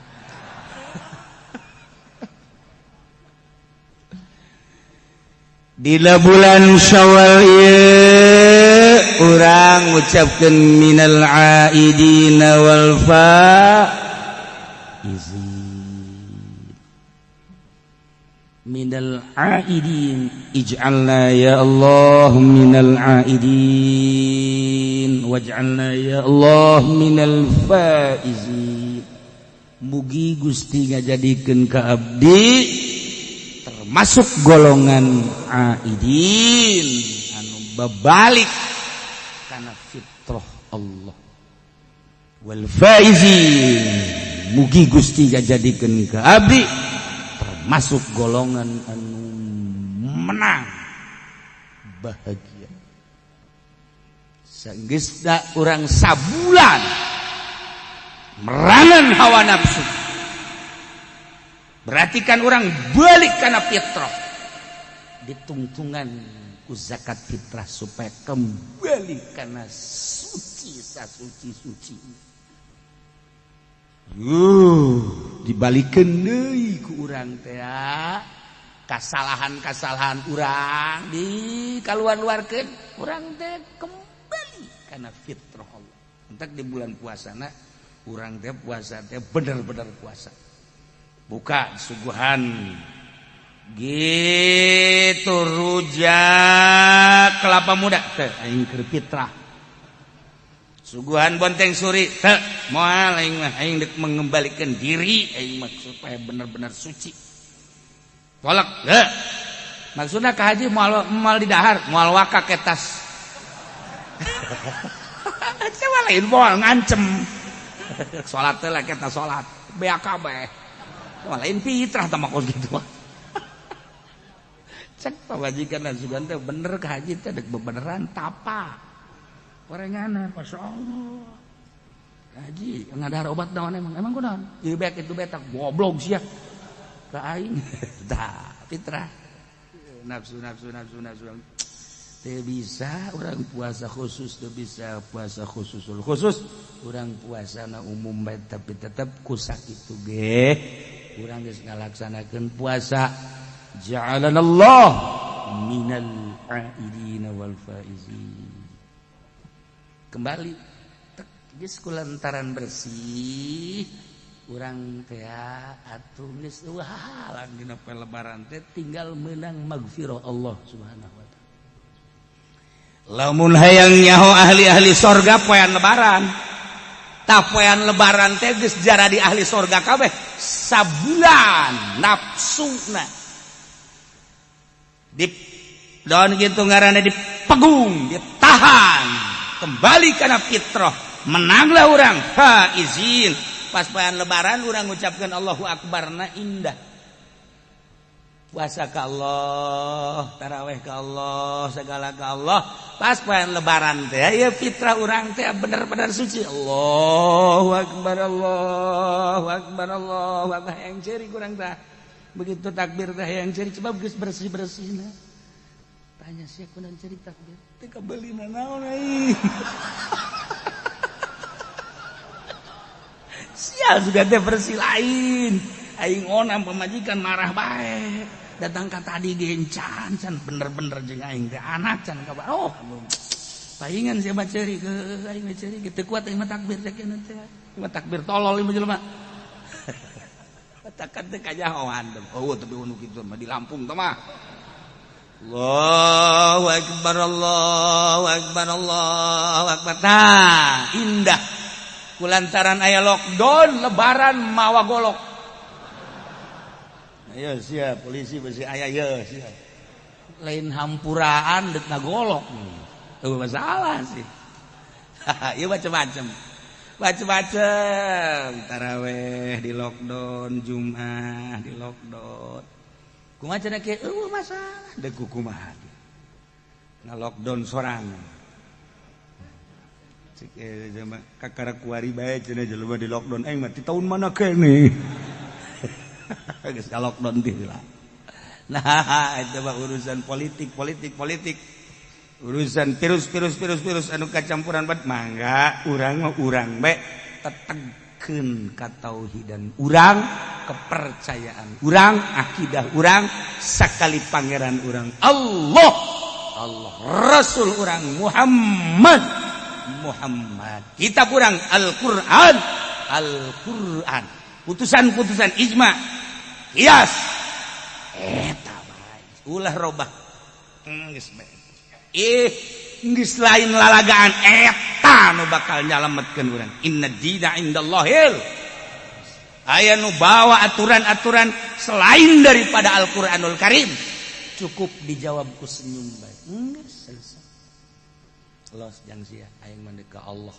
Dina bulan Syawal ieu urang ngucapkeun minal aidina wal faizin. Minal aidin ij'alna ya Allah minal aidin waj'alna ya Allah minal faizin. Mugi Gusti ngajadikeun ka abdi termasuk golongan aidin anu babalik kana fitrah Allah wal faizin. Mugi Gusti ngajadikeun ka abdi termasuk golongan anu menang bahagia. Sanggeusna urang sabulan merangan hawa nafsu, berarti kan orang balik karena fitrah, ditungtungan ku zakat fitrah supaya kembali karena suci sasuci-suci. Dibalikeun deui ku urang teh kasalahan-kasalahan urang di kaluar-luarkeun urang teh kembali karena fitrah Allah. Entak di bulan puasana urang teh puasa teh bener-bener puasa. Buka suguhan gitu rujak kelapa muda teh aing keur fitrah. Suguhan bonteng suri teh moal aing mah, aing deuk mengembalikan diri aing mah supaya bener-bener suci. Tolak teh. Maksudna ka haji moal moal di dahar, moal waka ketas. Coba lain moal ngancem. Salat teh lah kita salat BAKB. Wah, lain fitrah tah mah kos kitu mah. Cek pamajikan sugan teh bener ka haji teh dek bebeneran tapa. Korenganan masyaallah. Haji ngadahar obat naon emang? Emang kunaon? Ieu bek itu betak goblok sia. Ka aing. Tah, fitrah. Nafsu nafsu nafsu nafsu. Teu bisa urang puasa khusus, teu bisa puasa khususul khusus. Urang puasana umum bae tapi tetep ku sakitu ge. Urang geus ngalaksanakeun puasa. Ja'alanallah minal aidina wal faizin. Kembali geus kulantaran bersih urang teh atuh geus eueuh halang dina poe lebaran teh tinggal meunang magfirah Allah Subhanahu wa taala. Lamun hayang nyaho ahli-ahli sorga poean lebaran. Tah poean lebaran teh geus jaradi ahli sorga kabeh sabulan nafsuna. Di daun kitu ngaranna dipegung, ditahan, kembali kana fitrah, menanglah urang faizin. Pas poean lebaran urang ngucapkeun Allahu Akbar na indah. Puasa ka Allah, taraweh ka Allah, segala ka Allah. Pas poean lebaran teh ya fitrah urang teh bener-bener suci. Allahu Akbar, Allahu Akbar, Allahu Akbar. Yang ceri kurang tah. Begitu takbir teh yang ceri sebab geus bersih-bersihna. Tanya sia kunaon ceri takbir? Teu kabeulina naon aing. Sial juga teh bersih lain. Aing onam pamajikan marah bae. Datang ka tadi gencan can bener-bener jeung aing teh anak can kabar. Oh, paingan sia mah ceri ke aing mah ceri teu kuat aing mah takbir teh keun teh. Mah takbir tolol ieu mah jelema. Katakan teh kajahoan. Oh, tapi anu kitu mah di Lampung teh mah. Allahu Akbar, Allahu Akbar, Allahu Akbar. Tah, indah. Kulantaran aya lockdown lebaran mawa golok. Ayo siap polisi besi aya ye siap. Lain hampuraan deuk ngagolok. Eueuh masalah sih. Ieu macem-macem. Macem-macem. Taraweh di lockdown, Jumat di lockdown. Kumaha cenah kieu eueuh masalah deuk kumaha. Nga lockdown sorangan. Cek kakara kuari bae cenah jelema di lockdown aing mah ti tahun mana keneh. Geus ka lockdown teh lah. Nah, itu mah urusan politik, politik, politik. Urusan virus, virus, virus, virus anu kacampuran bat mangga urang mah urang bae tetegkeun katauhidan urang, kepercayaan urang, akidah urang, sakali pangeran urang Allah, Allah, Rasul urang Muhammad, Muhammad, kitab urang Al-Qur'an, Al-Qur'an, putusan-putusan ijma, qiyas, eta bae ulah robah. Geus bae geus lain lalagaan eta nu bakal nyalametkeun urang. Inna dina indallahil. Aya nu bawa aturan-aturan selain daripada Al-Qur'anul Karim, cukup dijawab ku senyum bae, geus selesai. Los jang sia aing mah ka Allah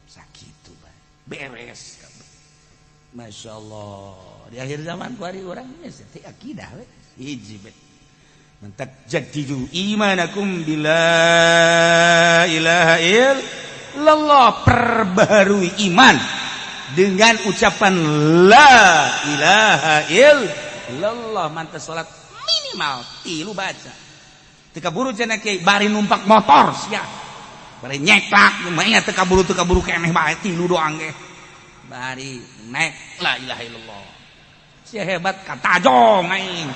sakitu bae beres kabeh. Masya Allah, di akhir zaman kuari urang geus teh akidah we hiji bae. Mantak jaddidu imanakum bila ilaha illallah, perbaharui iman dengan ucapan la ilaha illallah. Mantas salat minimal tilu baca teu kaburu cenah kiai bari numpak motor sia bari nyeklak mah teu kaburu keneh bae tilu doang ge bari naik la ilaha illallah sia hebat katajong aing.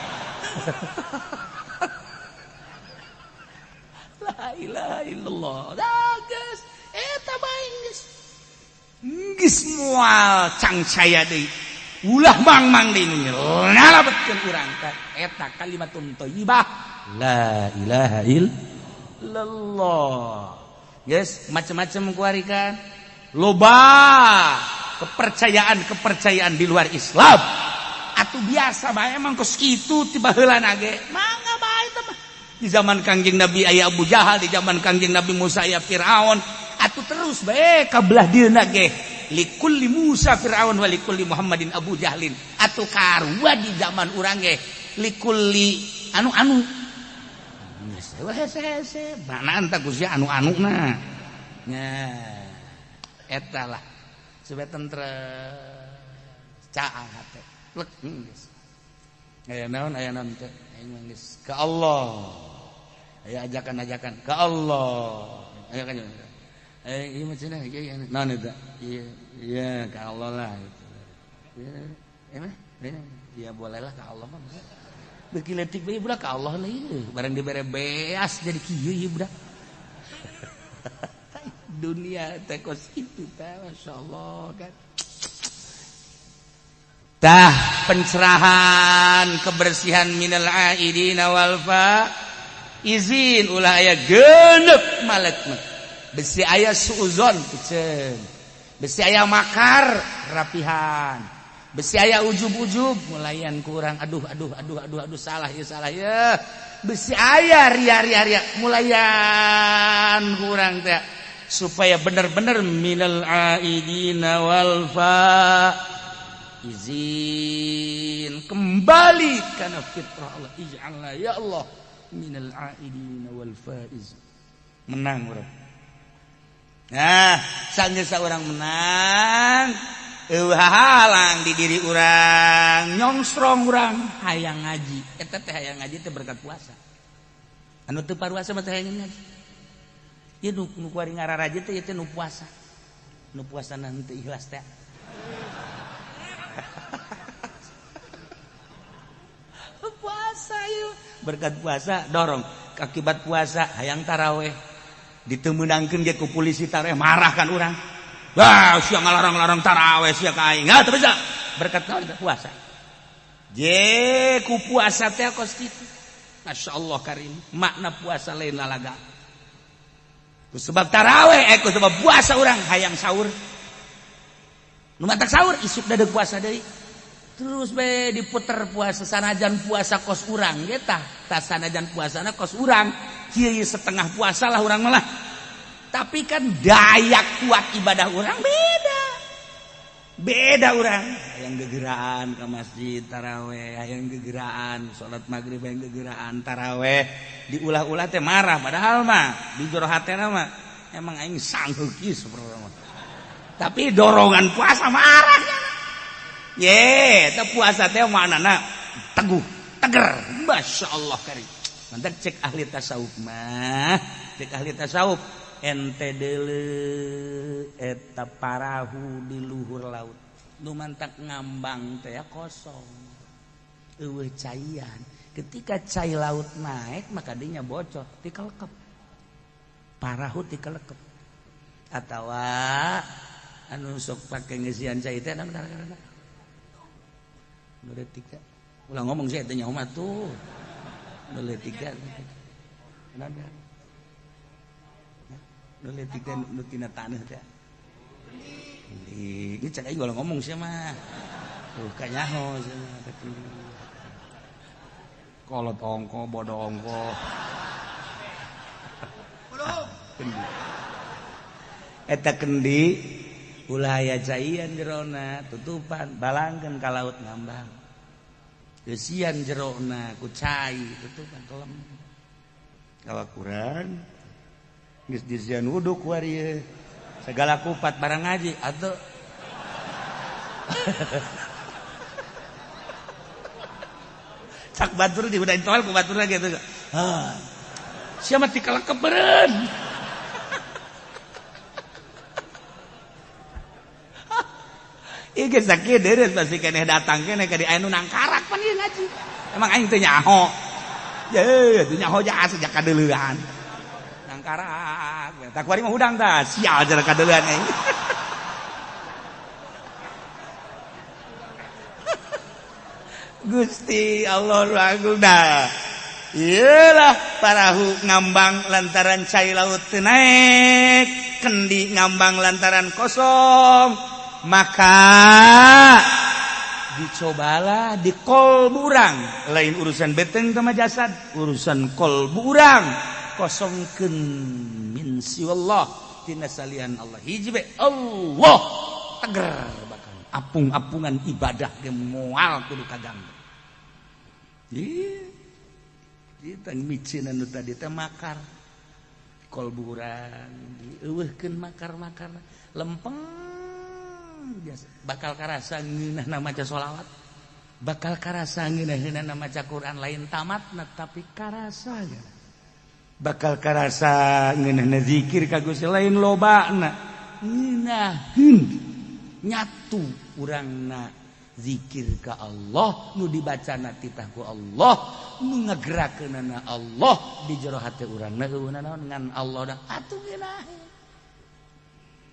La ilaha illallah. Dah geus eta bae geus. Geus moal cangcaya deui. Ulah mang-mang deui nu nyalabetkeun urang ka eta kalimatun thayyibah la ilaha illallah. Geus macam-macam kuari kan. Loba kepercayaan-kepercayaan di luar Islam. Atuh biasa bae emang kos kitu ti baheulana ge. Mangga bae teh mah. Di zaman Kangjeng Nabi aya Abu Jahal, di zaman Kangjeng Nabi Musa aya Firaun. Atuh terus bae ka belah dieuna ge. Likulli Musa Firaun wa likulli Muhammadin Abu Jahlin. Atuh karua di zaman urang ge likulli anu-anu. Geus hese-hese, mana anta ku sia anu-anuna. Nya eta lah. Supaya tentrem caang hate. Plek geus. Aya naon teh? Aing mah geus ka Allah. Aya ajakan-ajakan ka Allah. Aya kan. Ieu mah cenah ieu naon eta? Iya, iya ka Allah lah gitu. Iya, mah? Ya bolehlah ka Allah mah. Beuki leutik bae budak ka Allah lah ieu. Barang dibere beas jadi kieu ieu budak. Dunia teh kos kitu teh masyaallah kan. Tah pencerahan kebersihan minal aidina wal fa izin ulah aya genep malek mah. Besi aya suuzon piceun. Besi aya makar rapihan. Besi aya ujub-ujub mulayan kurang aduh aduh aduh aduh aduh salah ya. Besi aya ria ria ria mulayan kurang teh supaya bener-bener minal aidina wal fa izin kembali karena fitrah Allah. Ij'alna ya Allah minal aidina wal faiz. Menang urang. Nah, sanggeus urang menang, eueuh halang di diri urang, nyongsrong urang hayang ngaji. Eta teh hayang ngaji teh berkat puasa. Anu teu paruasa mah teh hayang ngaji. Ieu nu kuari ngararaje teh ieu teh nu puasa. Nu puasana henteu ikhlas teh. Puasa ieu berkat puasa dorong akibat puasa hayang taraweh. Ditemenangkeun ge ku polisi taraweh marah kan urang. Wah, sia ngalarang-larang taraweh sia ka aing. Teu bisa. Berkat naon puasa. Je ku puasa teh kos kitu. Masyaallah karim. Makna puasa lain lalaga. Ku sebab taraweh ku sebab puasa urang hayang sahur. Nu matak sahur isuk dadeg puasa deui. Terus bae diputer puasa sanajan puasa kos urang ge tah. Tah sanajan puasana kos urang. Kieu setengah puasa lah urang malah. Tapi kan daya kuat ibadah orang beda. Beda orang. Hayang gegeraan ke masjid taraweh, hayang gegeraan salat maghrib, hayang gegeraan taraweh. Diulah-ulah teh marah padahal mah di jero hatena mah Emang aing sanggup ieu sebenarnya. Tapi dorongan puasa marah. Ye, teh puasa teh maknana teguh, teger. Masya Allah kari. Mantap cek ahli tasawuf mah, cek ahli tasawuf ente deuleu eta parahu di luhur laut. Nu mantak ngambang teh kosong. Eueuh caian. Ketika cai laut naik maka dinya bocor, tikelekep. Parahu tikelekep. Atawa anu sok pake ngeusian cai teh anu gara-gara. Nu leutik. Ulah ngomong sih eta nyaho mah tuh. Nu leutik. Kenapa? Nu leutik teh nu tina taneuh teh. Ini cek aing ulah ngomong sih mah. Tuh kanyaho sih mah. Kolot ongko, bodoh ongko. Kendi. Eta kendi ulah aya caian jerona tutupan balangkeun ka laut ngambang. Eusian jerona ku cai tutupan kelem. Kawakuran geus disian wudu ku ari segala kupat barang ngaji atuh. Cak batur di udah intoal ku batur lagi atuh. Ah. Sia mah tikelekep beureun. Ieu geus sakieu deureut pasti keneh datang keneh ka di aya nu nangkarak pan ieu ngaji. Emang aing teu nyaho. Ye, teu nyaho ja sejak kadeuleuan. Nangkarak. Tak kuari mah hudang tah, sial jara kadeuleuan aing. Gusti Allah agung dah. Iyalah parahu ngambang lantaran cai laut teu naek, kendi ngambang lantaran kosong. Maka dicobalah di kolbu urang, lain urusan beteng sama jasad, urusan kolbu urang kosongkeun min siwallah tina salian Allah. Hiji be Allah teger bakal apung-apungan ibadah ge moal kudu kaganggu. Ih, kita micin anu tadi teh makar kolbu urang dieuweuhkeun makar-makar lempeng biasa bakal karasa ngeunahna maca sholawat, bakal karasa ngeunahna maca Quran, lain tamatna tapi karasa bakal karasa ngeunahna zikir ka Gusti lain lobana ngeunaheun nyatu urangna zikir ka Allah nu dibacana titah ku Allah nu ngagerakeunana Allah di jero hate urangna eueuh naon ngan Allah da atuh ngeunaheun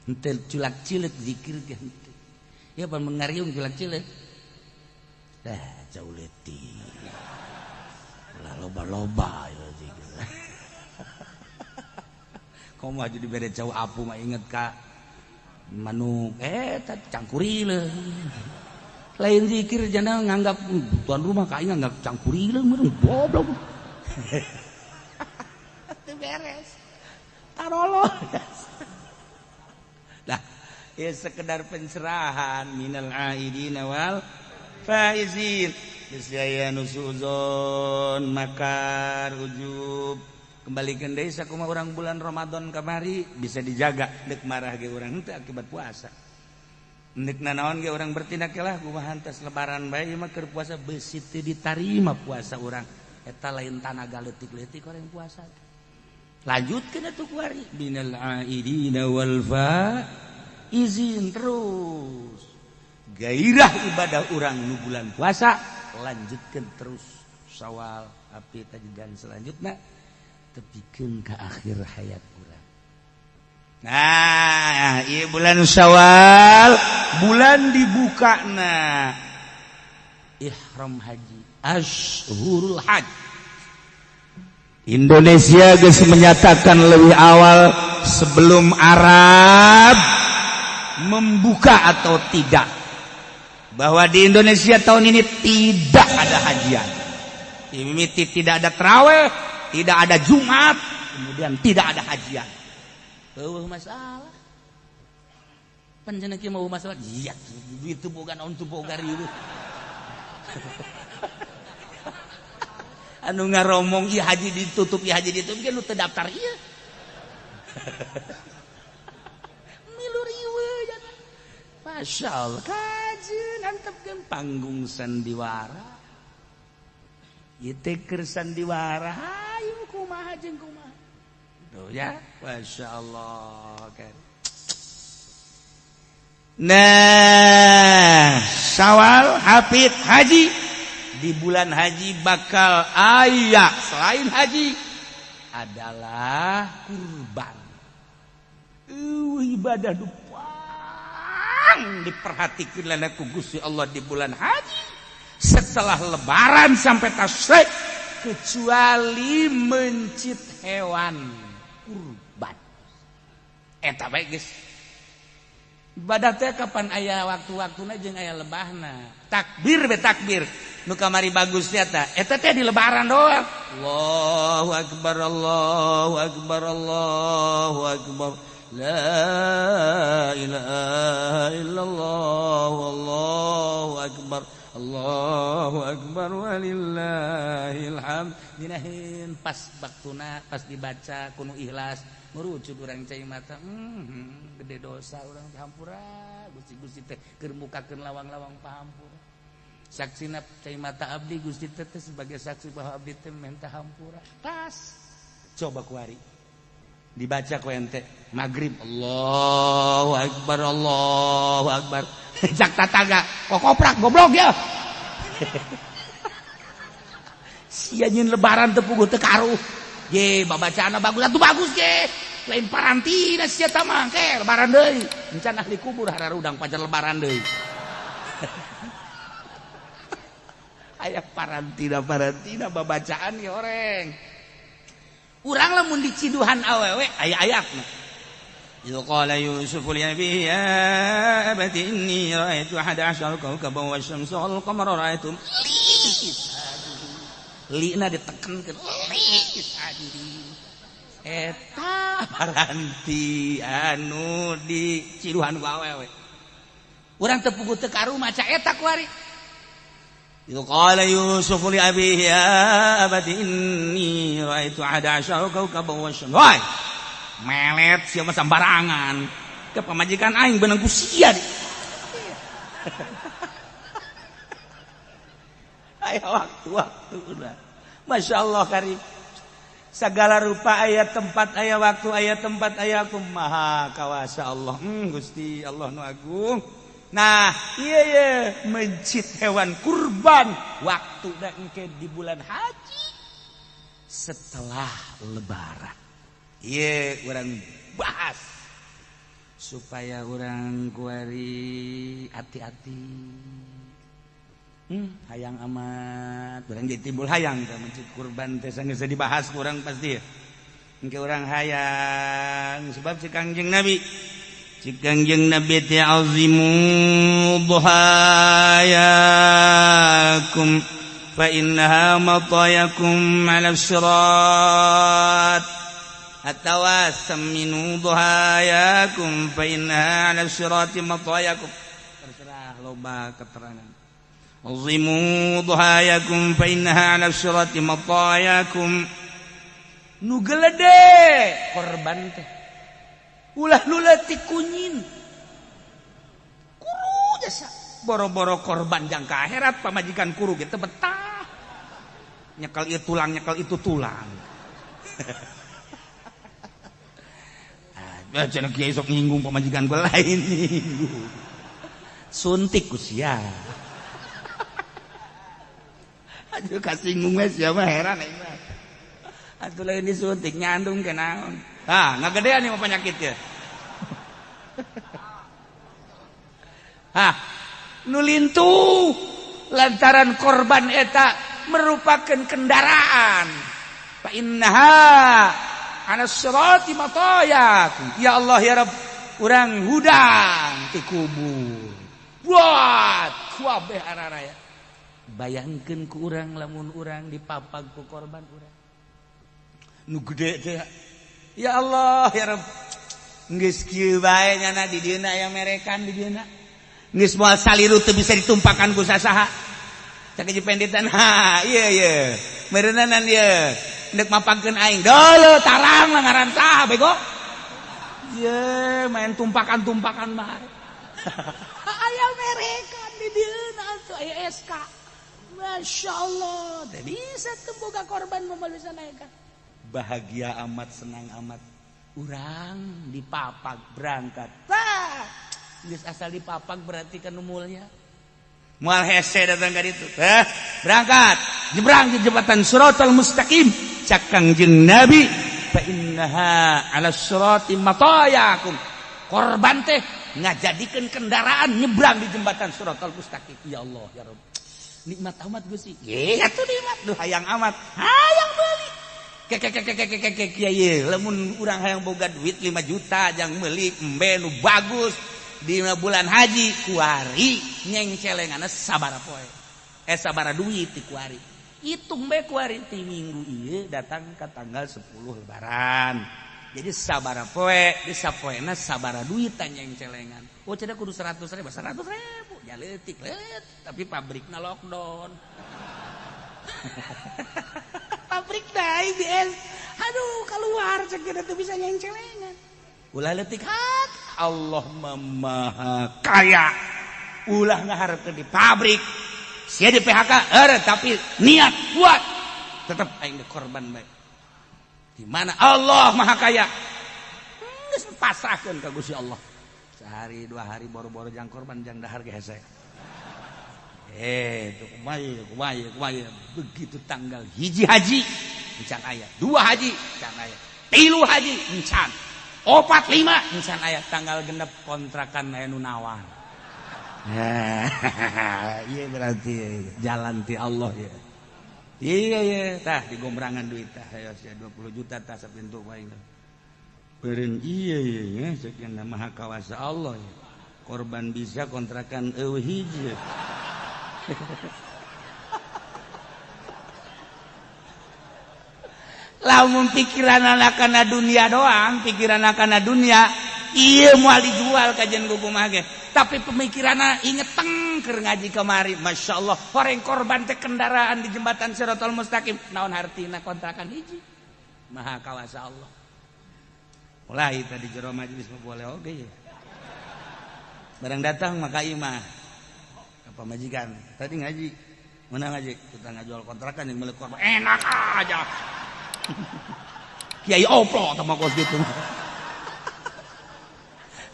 henteu culak cileuk zikir ge henteu. Ya pan mengariung culak cileuk. Dah jauh leutik. Ulah loba-loba ieu zikir. Komo aja dibere jauh apu mah inget ka manuk eta cangkurileung. Lain zikir jana nganggap tuan rumah ka aing nganggap cangkurileung meureun goblok. Teu beres. Tarolo. Nah, ya sekedar pencerahan minal aidina wal faizin. Niscaya nusuzon makar ujub. Kembalikan deui sakumaha urang bulan Ramadan kamari bisa dijaga deuk marah ge urang henteu akibat puasa. Deuk nanaon ge urang bertindak lah kumaha hantas lebaran bae ieu mah keur puasa beusi teu ditarima puasa urang. Eta lain tanaga leutik-leutik orang puasa. Lanjutkeun atuh kuari minal aidina wal faizin terus gairah ibadah urang nu bulan puasa lanjutkeun terus Syawal api dan selanjutnya tepikeun ka akhir hayat urang. Nah, ieu bulan Syawal bulan dibukana ihram haji ashurul hajj. Indonesia geus menyatakan lebih awal sebelum Arab membuka atau tidak bahwa di Indonesia tahun ini tidak ada hajian. Mimiti tidak ada taraweh, tidak ada Jumat, kemudian tidak ada hajian. Eueuh masalah. Panjenengan kieu mau masalah? Iya, duit teu boga naon teu boga riweuh. Anu ngaromong ieu haji ditutup, ieu haji ditutup, ge nu teu daftar ieu. Milu riweuh ya. Masya Allah, kajeun antepkeun panggung sandiwara. Ieu teh keur sandiwara, hayu kumaha jeung kumaha. Tuh ya, Masya Allah kan. Nah, Syawal hafid haji, di bulan haji bakal aya selain haji adalah kurban. Ibadah dupang diperhatikan lana ku Gusti Allah di bulan haji setelah lebaran sampai tasyrik, kecuali mencit hewan kurban. Eta bae geus. Ibadah teh kapan aya waktu-waktuna jeung aya lebahna. Takbir be takbir. Nu kamari bagus teh eta. Eta teh di lebaran doang. Allahu akbar, Allahu akbar, Allahu akbar. La ilaha illallah, Allahu akbar. Allahu akbar walillahil hamd. Dinahin pas waktuna pas dibaca kuno ikhlas ngurucut urang cai mata, gede dosa urang hampura Gusti. Gusti teh keur mukakeun lawang-lawang pahampura, saksina cai mata abdi. Gusti teh sebagai saksi bahwa abdi teh minta hampura. Tas coba kuari dibaca ku ente maghrib, Allahu akbar, Allahu akbar, cak tataga kokoprak, goblok ya sia, nyeun lebaran teu puguh teu karuh. Ye, babacaanna bagus atuh, bagus ge. Lain parantina sia mah, ke lebaran deui. Encan ahli kubur hararudang pajar lebaran deui. Aya parantina babacaan ye oreng. Urang lamun diciduhan awewe aya ayatna. إذ قال يوسف لأبيه يا أبت إني رأيت 11 كوكبا والشمس والقمر رأيتهم li, lina ditekankeun li sajidin. Eta paranti anu di ciduhan ku awewe. Urang teu puguh teu karu maca eta kuari. إذ قال يوسف لأبيه يا أبت إني رأيت 11 كوكبا والشمس. Woi, melet sia mah sambarangan. Ke pamajikan aing beunang ku sia. Aya waktu-waktu udah. Masya Allah karim. Segala rupa aya tempat, aya waktu, aya tempat, aya aku maha kawasa Allah. Gusti Allah nu agung. Nah, iya iya mencit hewan kurban waktu dan engke di bulan haji setelah lebaran. Iya, orang bahas supaya orang kuari hati-hati. Hayang amat, orang jadi timbul hayang teh mencit kurban teh sanggeus dibahas kurang pasti ya. Engke urang hayang sebab si Kangjeng Nabi, si Kangjeng Nabi teh azimu dhuhayakum fa innaha matayakum 'ala sirat atawa saminu dhuhayakum fa innaha 'ala sirati matayakum. Terserah loba keterangan. Azimu dhuhayakum fa innaha 'ala sirati matayakum. Nu gelede korban teh ulah nu leutik kunyin kuru jasa boro-boro korban jangka akhirat pamajikan kuru gitu betah nyekel ieu tulang, nyekel itu tulang. Ah, cenah kiai sok nyinggung pamajikan gua, lain nyinggung, suntik ku sia. Aduh kasinggung we sia mah, heran aing mah. Atuh lain disuntik nyandung ke naon. Ah, ngagedean ieu mah penyakit ya. Hah, nu lintuh lantaran korban eta merupakan kendaraan. Fa innaha 'ala sirati matayakum. Ya Allah ya Rabb, urang hudang ti kubur. Buat kabeh araraya. Bayangkeun ku urang lamun urang dipapag ku korban urang. Nu gede teh. Ya Allah ya Rabb, geus kieu bae nyana di dieuna aya merekan di dieuna. Geus moal saliru teu bisa ditumpakan ku sasaha. Cak jipenditan, ha ieu ieu. Meureunanan ieu. Deuk mapagkeun aing. Deuleu tarang lah ngaran saha bego. Ye, main tumpakan-tumpakan bae. Aya merekan di dieuna atuh aya SK. Masya Allah, teu bisa teu boga korban moal bisa naekan. Bahagia amat, senang amat. Urang dipapak berangkat. Tah, geus asal dipapak berarti kan mulya. Moal hese datang ka ditu. Berangkat, nyebrang di jembatan Siratal Mustaqim. Cak Kangjeng Nabi, fa innaha 'ala sirati matayakum. Korban teh ngajadikeun kendaraan nyebrang di jembatan Siratal Mustaqim. Ya Allah, ya Rabb. Nikmat amat Gusti. Ye, atuh nikmat. Duh hayang amat. Hayang meuli. Kek kiai, lamun urang hayang boga duit 5 juta jang meuli embe nu bagus di bulan haji kuari nyeng celenganna sabara poe. Sabara duit di kuari. Hitung bae kuari ti minggu ieu datang ke tanggal 10 lebaran. Jadi sabara poe, di sapoena sabara duit nyeng celengan. Oh cenah kudu 100 ribu, 100 ribu. Ya leutik leutik, tapi pabrikna lockdown. Pabrik da IBS. Aduh keluar cek teu bisa nyeng celengan. Ulah leutik hat, Allah Maha Kaya. Ulah ngaharepkeun di pabrik. Sia di PHK, tapi niat kuat. Tetep aing korban bae. Di mana Allah Maha Kaya. Geus pasrahkeun ka Gusti Allah. Sehari dua hari boro-boro jang korban jang dahar ge hese. Itu kumaha. Begitu tanggal 1 haji encan aya, 2 haji encan aya, 3 haji encan, 4 5 encan aya, tanggal 6 kontrakan aya nu nawar. Iya berarti jalan ti Allah ya. Iya iya tah digombrangan duit tah aya 20 juta tah sapintu paing. Beureun iya iya sekian maha kawasa Allah ya. Korban bisa kontrakan eueuh hiji. Lamun pikiran anak kana dunia doang, pikiran kana dunia, iya moal dijual kajian kumaha ge. Tapi pemikiranna inget teng keur ngaji kamari, Masya Allah, horeng korban teh kendaraan di jembatan Siratal Mustaqim, naon hartina kontrakan hiji. Maha kawasa Allah. Mulai tadi jero majelis mah boleh oge ya. Barang datang maka imah. Apa majikan? Tadi ngaji. Mana ngaji? Kita ngajual kontrakan yang milik korban. Enak aja. Kiai oplo sama kos gitu.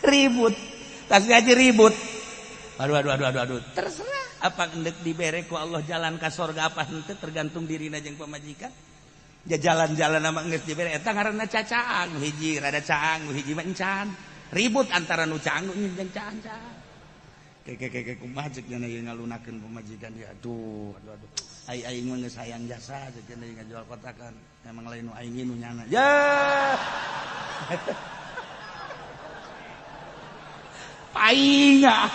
Ribut. Tas ngaji ribut. Aduh. Terserah apa endek dibere ku Allah jalan ka sorga apa henteu tergantung dirina jeung pamajikan. Ja jalan-jalan sama geus dibere eta ngaranna cacaang, hiji rada caang, hiji mah encan. Ribut antara nu caang nu jeung caang. Keke kumaha ceuk nya ieu ngalunakeun pamajikan ya aduh. Ai aing mah geus hayang jasa ceuk nya ngajual kotakan. Emang lain nu aing nu nyana. Ya. Painga.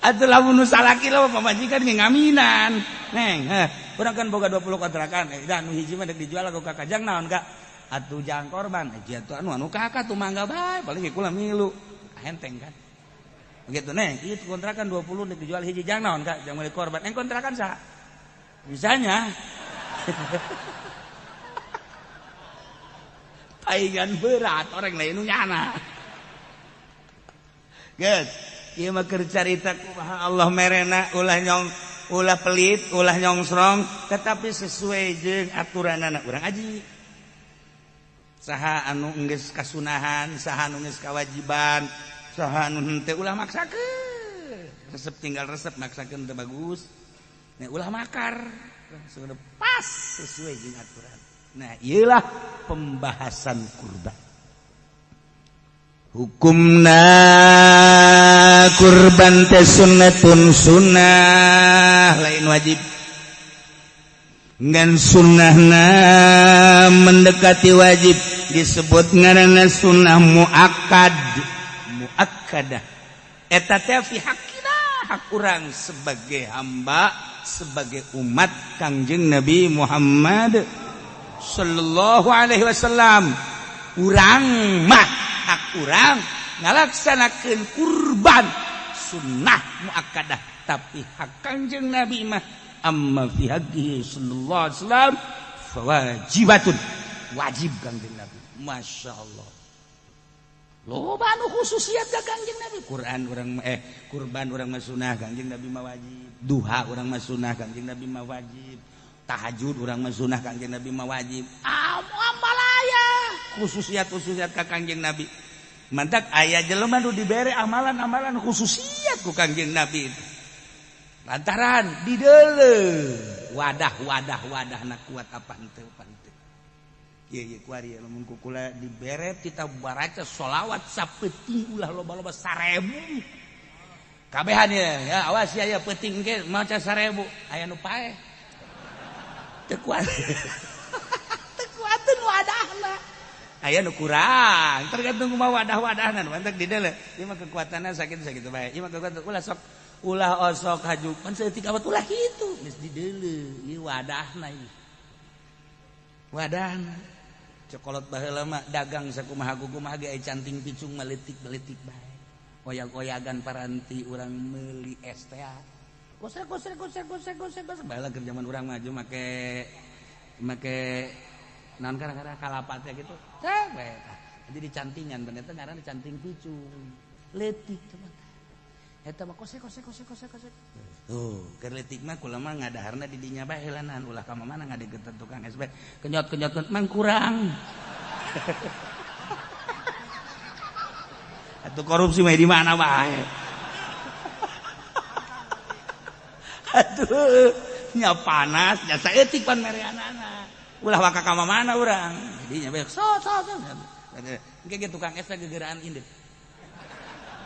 Atuh lamun nu salaki lah pamajikan ge ngaminan. Neng, heh, urang kan boga 20 kontrakan. Da nu hiji mah deuk dijual ku kakak jang naon ka? Atuh jang korban. Eh atuh anu kakak tuh mangga bae, paling ge kula milu. Henteng kan. Begitu neng, itu kontrakan 20 deuk dijual hiji jang naon ka? Jang meuli korban. Eng kontrakan saha? Bisanya. Paingan berat orang lain nu nyana. Geus, ieu mah keur carita kumaha Allah merena ulah nyong ulah pelit, ulah nyongsrong, tetapi sesuai jeung aturanana urang aji. Saha anu geus kasunahan, saha anu geus kawajiban, saha anu henteu ulah maksakeun. Resep tinggal resep maksakeun teu bagus. Nah, ulah makar. Sudah pas sesuai jeung aturan. Nah, ieulah pembahasan kurban. Hukumna kurban teh sunnatun sunnah lain wajib. Ngan sunnahna mendekati wajib disebut ngaranna sunnah muakkad. Muakkadah. Eta teh fi haqqina, hak urang sebagai hamba, sebagai umat Kangjeng Nabi Muhammad sallallahu alaihi wasallam. Urang mah hak urang ngalaksanakeun kurban sunnah muakkadah, tapi hak Kangjeng Nabi mah amma fi haqqihi sallallahu alaihi wasallam fawajibatun, wajib Kangjeng Nabi. Masya Allah. Loba anu khususiat ka Kangjeng Nabi. Quran urang kurban urang mah sunah, Kangjeng Nabi mah wajib. Duha urang mah sunah, Kangjeng Nabi mah wajib. Tahajud urang mah sunah, Kangjeng Nabi mah wajib. Ambalaya khususiat-khususiat ka Kangjeng Nabi. Mantak aya jelema nu dibere amalan-amalan khususiat ku Kangjeng Nabi itu. Lantaran dideuleu wadah-wadah wadahna kuat apa henteu apa henteu. Ieu ieu kuari lamun ku kula dibere kita baraca sholawat sapeuting ulah loba-loba 1000. Kabehan ya, ya awas ya ya peuting ge maca 1000 aya nu paeh. Teu kuat. Teu kuateun wadahna. Aya nu kurang, tergantung kumaha wadah-wadahna mantak dideuleu. Ieu mah kekuatanna sakitu-sakitu bae. Ieu mah kekuatan ulah sok ulah osok haju pan saeutik awat ulah kitu geus dideuleu ieu wadahna ieu. Wadahna. Cokolot baheula mah dagang sakumaha kumaha ge canting picung mah leutik-leutik bae. Oyag-oyagan paranti urang meuli es teh. Kosrek kosrek kosrek kosrek kosrek kosrek baheula keur zaman urang maju make make naon gara-gara kalapa teh gitu. Teh bae tah. Jadi cantingan bener teh ngaranna canting picung. Leutik coba. Eta mah kosek kosek kosek kosek kosek. Tuh, keur leutik mah kula mah ngadaharna di dinya bae heulanan ulah ka mana ngadeukeutan tukang es bae. Kenyot-kenyot mang kurang. Atuh korupsi mah di mana bae. Atuh nya panas nya saeutik pan mereanana. Ulah waka ka mana urang. Jadi nya bae so so so. Engke ge tukang es gegeraan indit.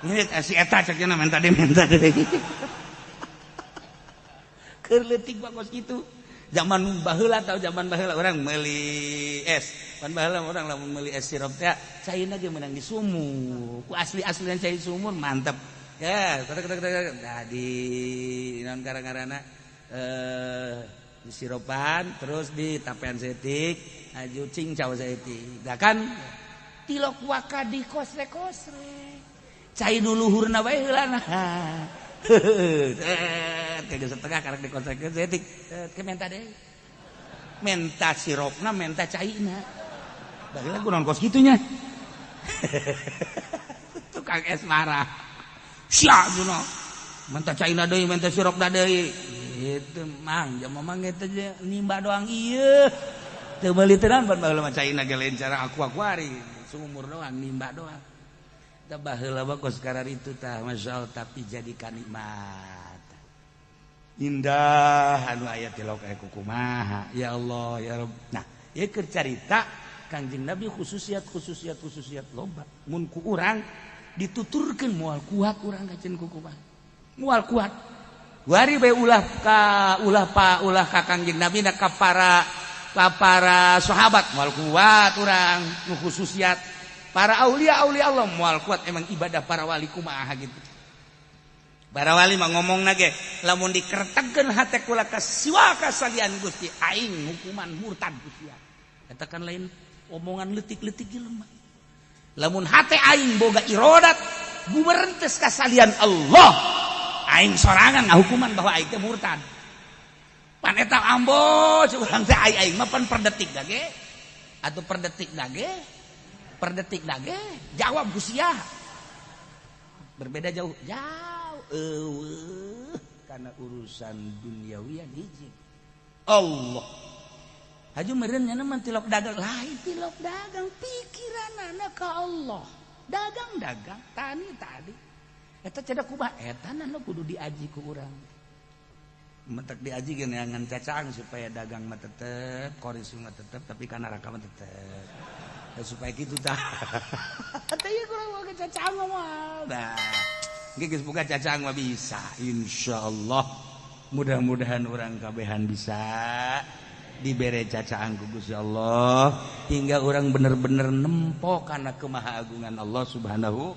Ini si eta cek nya menta deui menta deui. Keur leutik bagus kitu. Zaman baheula tau zaman baheula urang meuli es. Pan baheula urang lamun meuli es sirup teh caina ge meunang di sumur. Ku asli-aslian cai sumur mantep. Ya, kata-kata nah di naon gara-garana di sirupan terus di tapean saeutik, aju cingcau saeutik. Da kan tilok waka di kosre-kosre. Cai nu luhurna bae heulana. Heeh, setengah karek dikosrekeun saeutik. Ke menta deui. Menta sirupna, menta caina. Baheula kunaon kos kitu nya. Tukang es marah. Sia cenah. Menta caina deui, menta sirupna deui. Gitu mang, jam mamang eta nimba doang ieu. Teu meuli teh naon pan baheula mah caina ge lain cara aku-akuari. Sumur doang nimba doang. Baheula mah kos karar itu tah masyaallah tapi jadi kanikmat. Indah anu aya tilok aya kumaha ya Allah ya Rabb. Nah, ieu keur carita Kangjeng Nabi khususiat khususiat khususiat loba. Mun ku urang dituturkeun moal kuat urang kaceun ku kumaha. Moal kuat. Wari bae ulah ka ulah pa ulah ka Kangjeng Nabi na ka para sahabat moal kuat urang nu khususiat. Para aulia aulia Allah moal kuat emang ibadah para wali kumaha gitu. Para wali mah ngomongna ge lamun dikertegkeun hate kula ka siwa kasalian Gusti aing hukuman murtad Gusti. Eta kan lain omongan leutik-leutik jelema. Lamun hate aing boga irodat buberentes kasalian Allah, aing sorangan ngahukuman bahwa aing teh murtad. Pan eta ambo urang teh aing mah pan per detik ge atuh per detik ge per detik lagi jawab Gusia berbeda jauh jauh karena urusan duniawian hiji Allah haju meureun nya mah tilok dagang lain tilok dagang pikiranana ka Allah dagang-dagang tani tadi eta cedak kumaha eta na kudu diaji ku urang mentek diaji ge neangan cacang supaya dagang mah tetep korisi mah tetep tapi kana neraka mah tetep. Ya, supaya gitu tah. Teh ieu kurang boga cacang mah. Nah, geus boga cacang mah bisa insyaallah. Mudah-mudahan urang kabehan bisa dibere cacang ku Gusti Allah hingga urang bener-bener nempo kana kemahaagungan Allah Subhanahu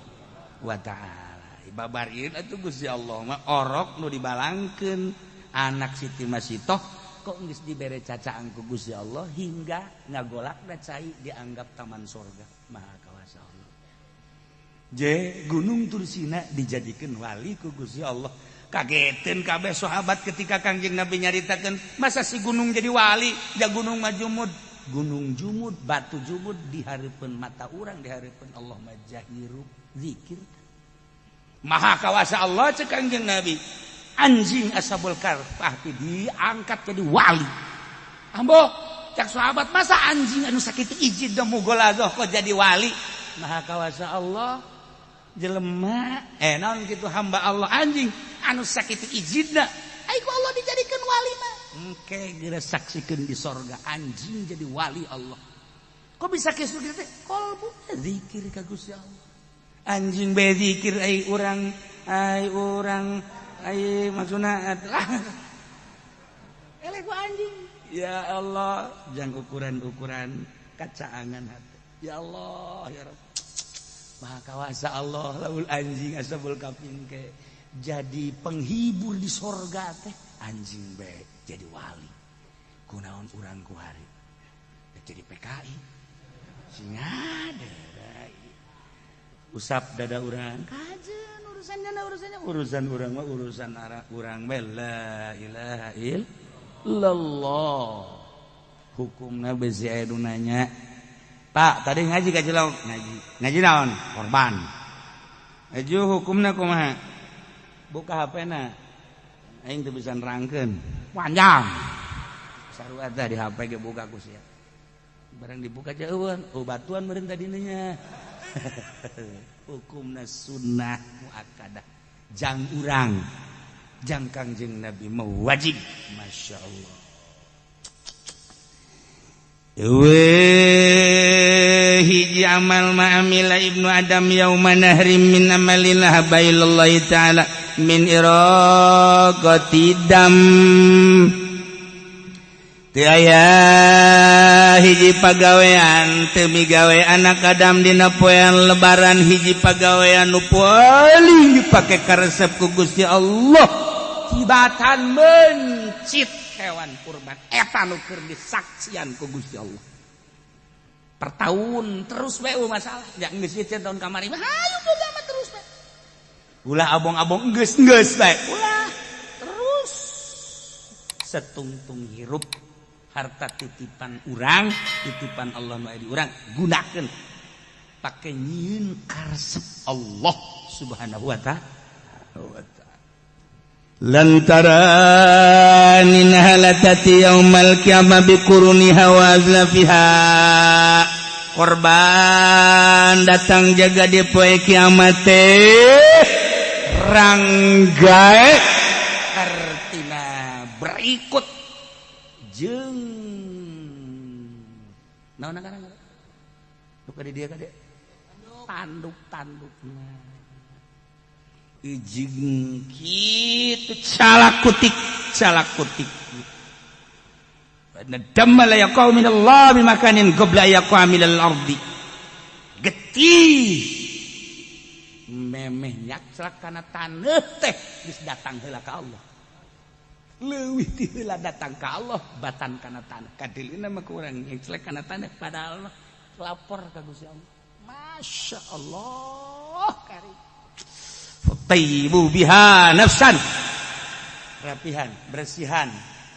wa taala. Babar ieu atuh Gusti Allah mah orok nu dibalangkeun anak Siti Masitoh kok geus dibere cacaan ku Gusti Allah hingga ngagolakna cai dianggap taman sorga. Maha kawasa Allah. Je Gunung Tursina dijadikeun wali ku Gusti Allah. Kageteun kabeh sahabat ketika Kangjeng Nabi nyaritakeun masa si gunung jadi wali, ja gunung majumud. Gunung jumud, batu jumud di hareupeun mata urang, di hareupeun Allah mah jahiru zikir. Maha kawasa Allah cek Kangjeng Nabi. Anjing Ashabul Kahfi diangkat jadi wali. Ambo cak sahabat, masa anjing anu sakitu izin da mugolazoh kok jadi wali? Maha kawasa Allah jelema naon kitu hamba Allah anjing anu sakitu izinna ai ku Allah dijadikeun wali mah. Engke geura saksikeun di sorga anjing jadi wali Allah. Kok bisa kitu teh? Kolbu zikir ka Gusti Allah. Anjing bae zikir ai urang ai maksudna eleh ku anjing. Ya Allah, jang ukuran-ukuran kacaangan hati. Ya Allah, ya Rabb. Maha kawasa Allah laul anjing Ashabul Kahfi ke jadi penghibur di sorga teh anjing bae jadi wali. Kunaon urang ku hari jadi PKI sing ada usap dada urang kajen urusannya urusan urang mah urusan urang bae la ilaha illallah. Hukumna besi aya nu nanya, Pak tadi ngaji ka Cilok, ngaji naon? Korban. Aju hukumna kumaha? Buka HP-na. Aing teu bisa nerangkeun. Panjang. Sarua teh di HP ge buka ku sia. Barang dibuka jauhan, oh batuan meureun tadina nya. Hukumna sunnah muakkadah. Jang urang, jang Kangjeng Nabi mah wajib. Masya Allah. Hiji amal ma'amila Ibnu Adam yauma nahrim min amalin habaillahi ta'ala min iraqati dam. Teu aya hiji pagawean teu migawe anak Adam dina poean lebaran hiji pagawean nu paling dipake karesep ku Gusti Allah tibatan mencit hewan kurban eta nu keur disaksian ku Gusti Allah. Per tahun terus we masalah. Ya geus ieu tahun kamari mah hayu boga mah terus we. Ulah abong-abong geus bae. Ulah terus setungtung hirup harta titipan urang, titipan Allah nu aya di urang gunakeun pake nyieun karesep Allah Subhanahu wa ta'ala. Lantaran inhalatati yaumal qiyamah biquruniha wa azlafiha. Korban datang jaga di poe kiamat teh ranggae artina berikut jeung naon ngaranna nu ka di dieu ka tanduk-tandukna ijing kitu calak kutik damma la yaqau min Allah bi makanin qabla yaqa min al-ardi getih memeh nyakslak kana taneuh teh geus datang heula ka Allah leuwih ti heula datang ka Allah batan kana taneuh kadilina mah kurang nyakslak kana taneuh pada Allah lapor ka Gusti Allah. Masya Allah karim fatayyibu biha nafsan rapihan bersihan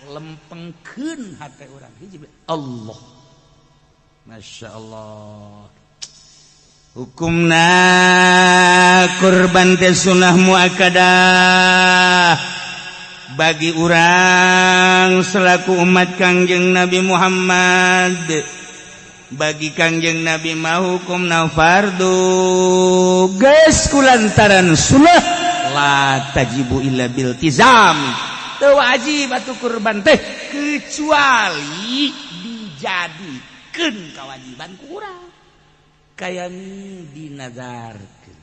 lempengkeun hate urang hiji Allah. Masya Allah. Hukumna kurban teh sunnah muakkadah bagi urang selaku umat Kangjeng Nabi Muhammad. Bagi Kangjeng Nabi mah hukumna fardu geus kulantaran sunnah la tajibu illa bil tizam. Teu wajib atuh kurban teh kecuali dijadikeun kewajiban ku urang kaya dinazarkeun.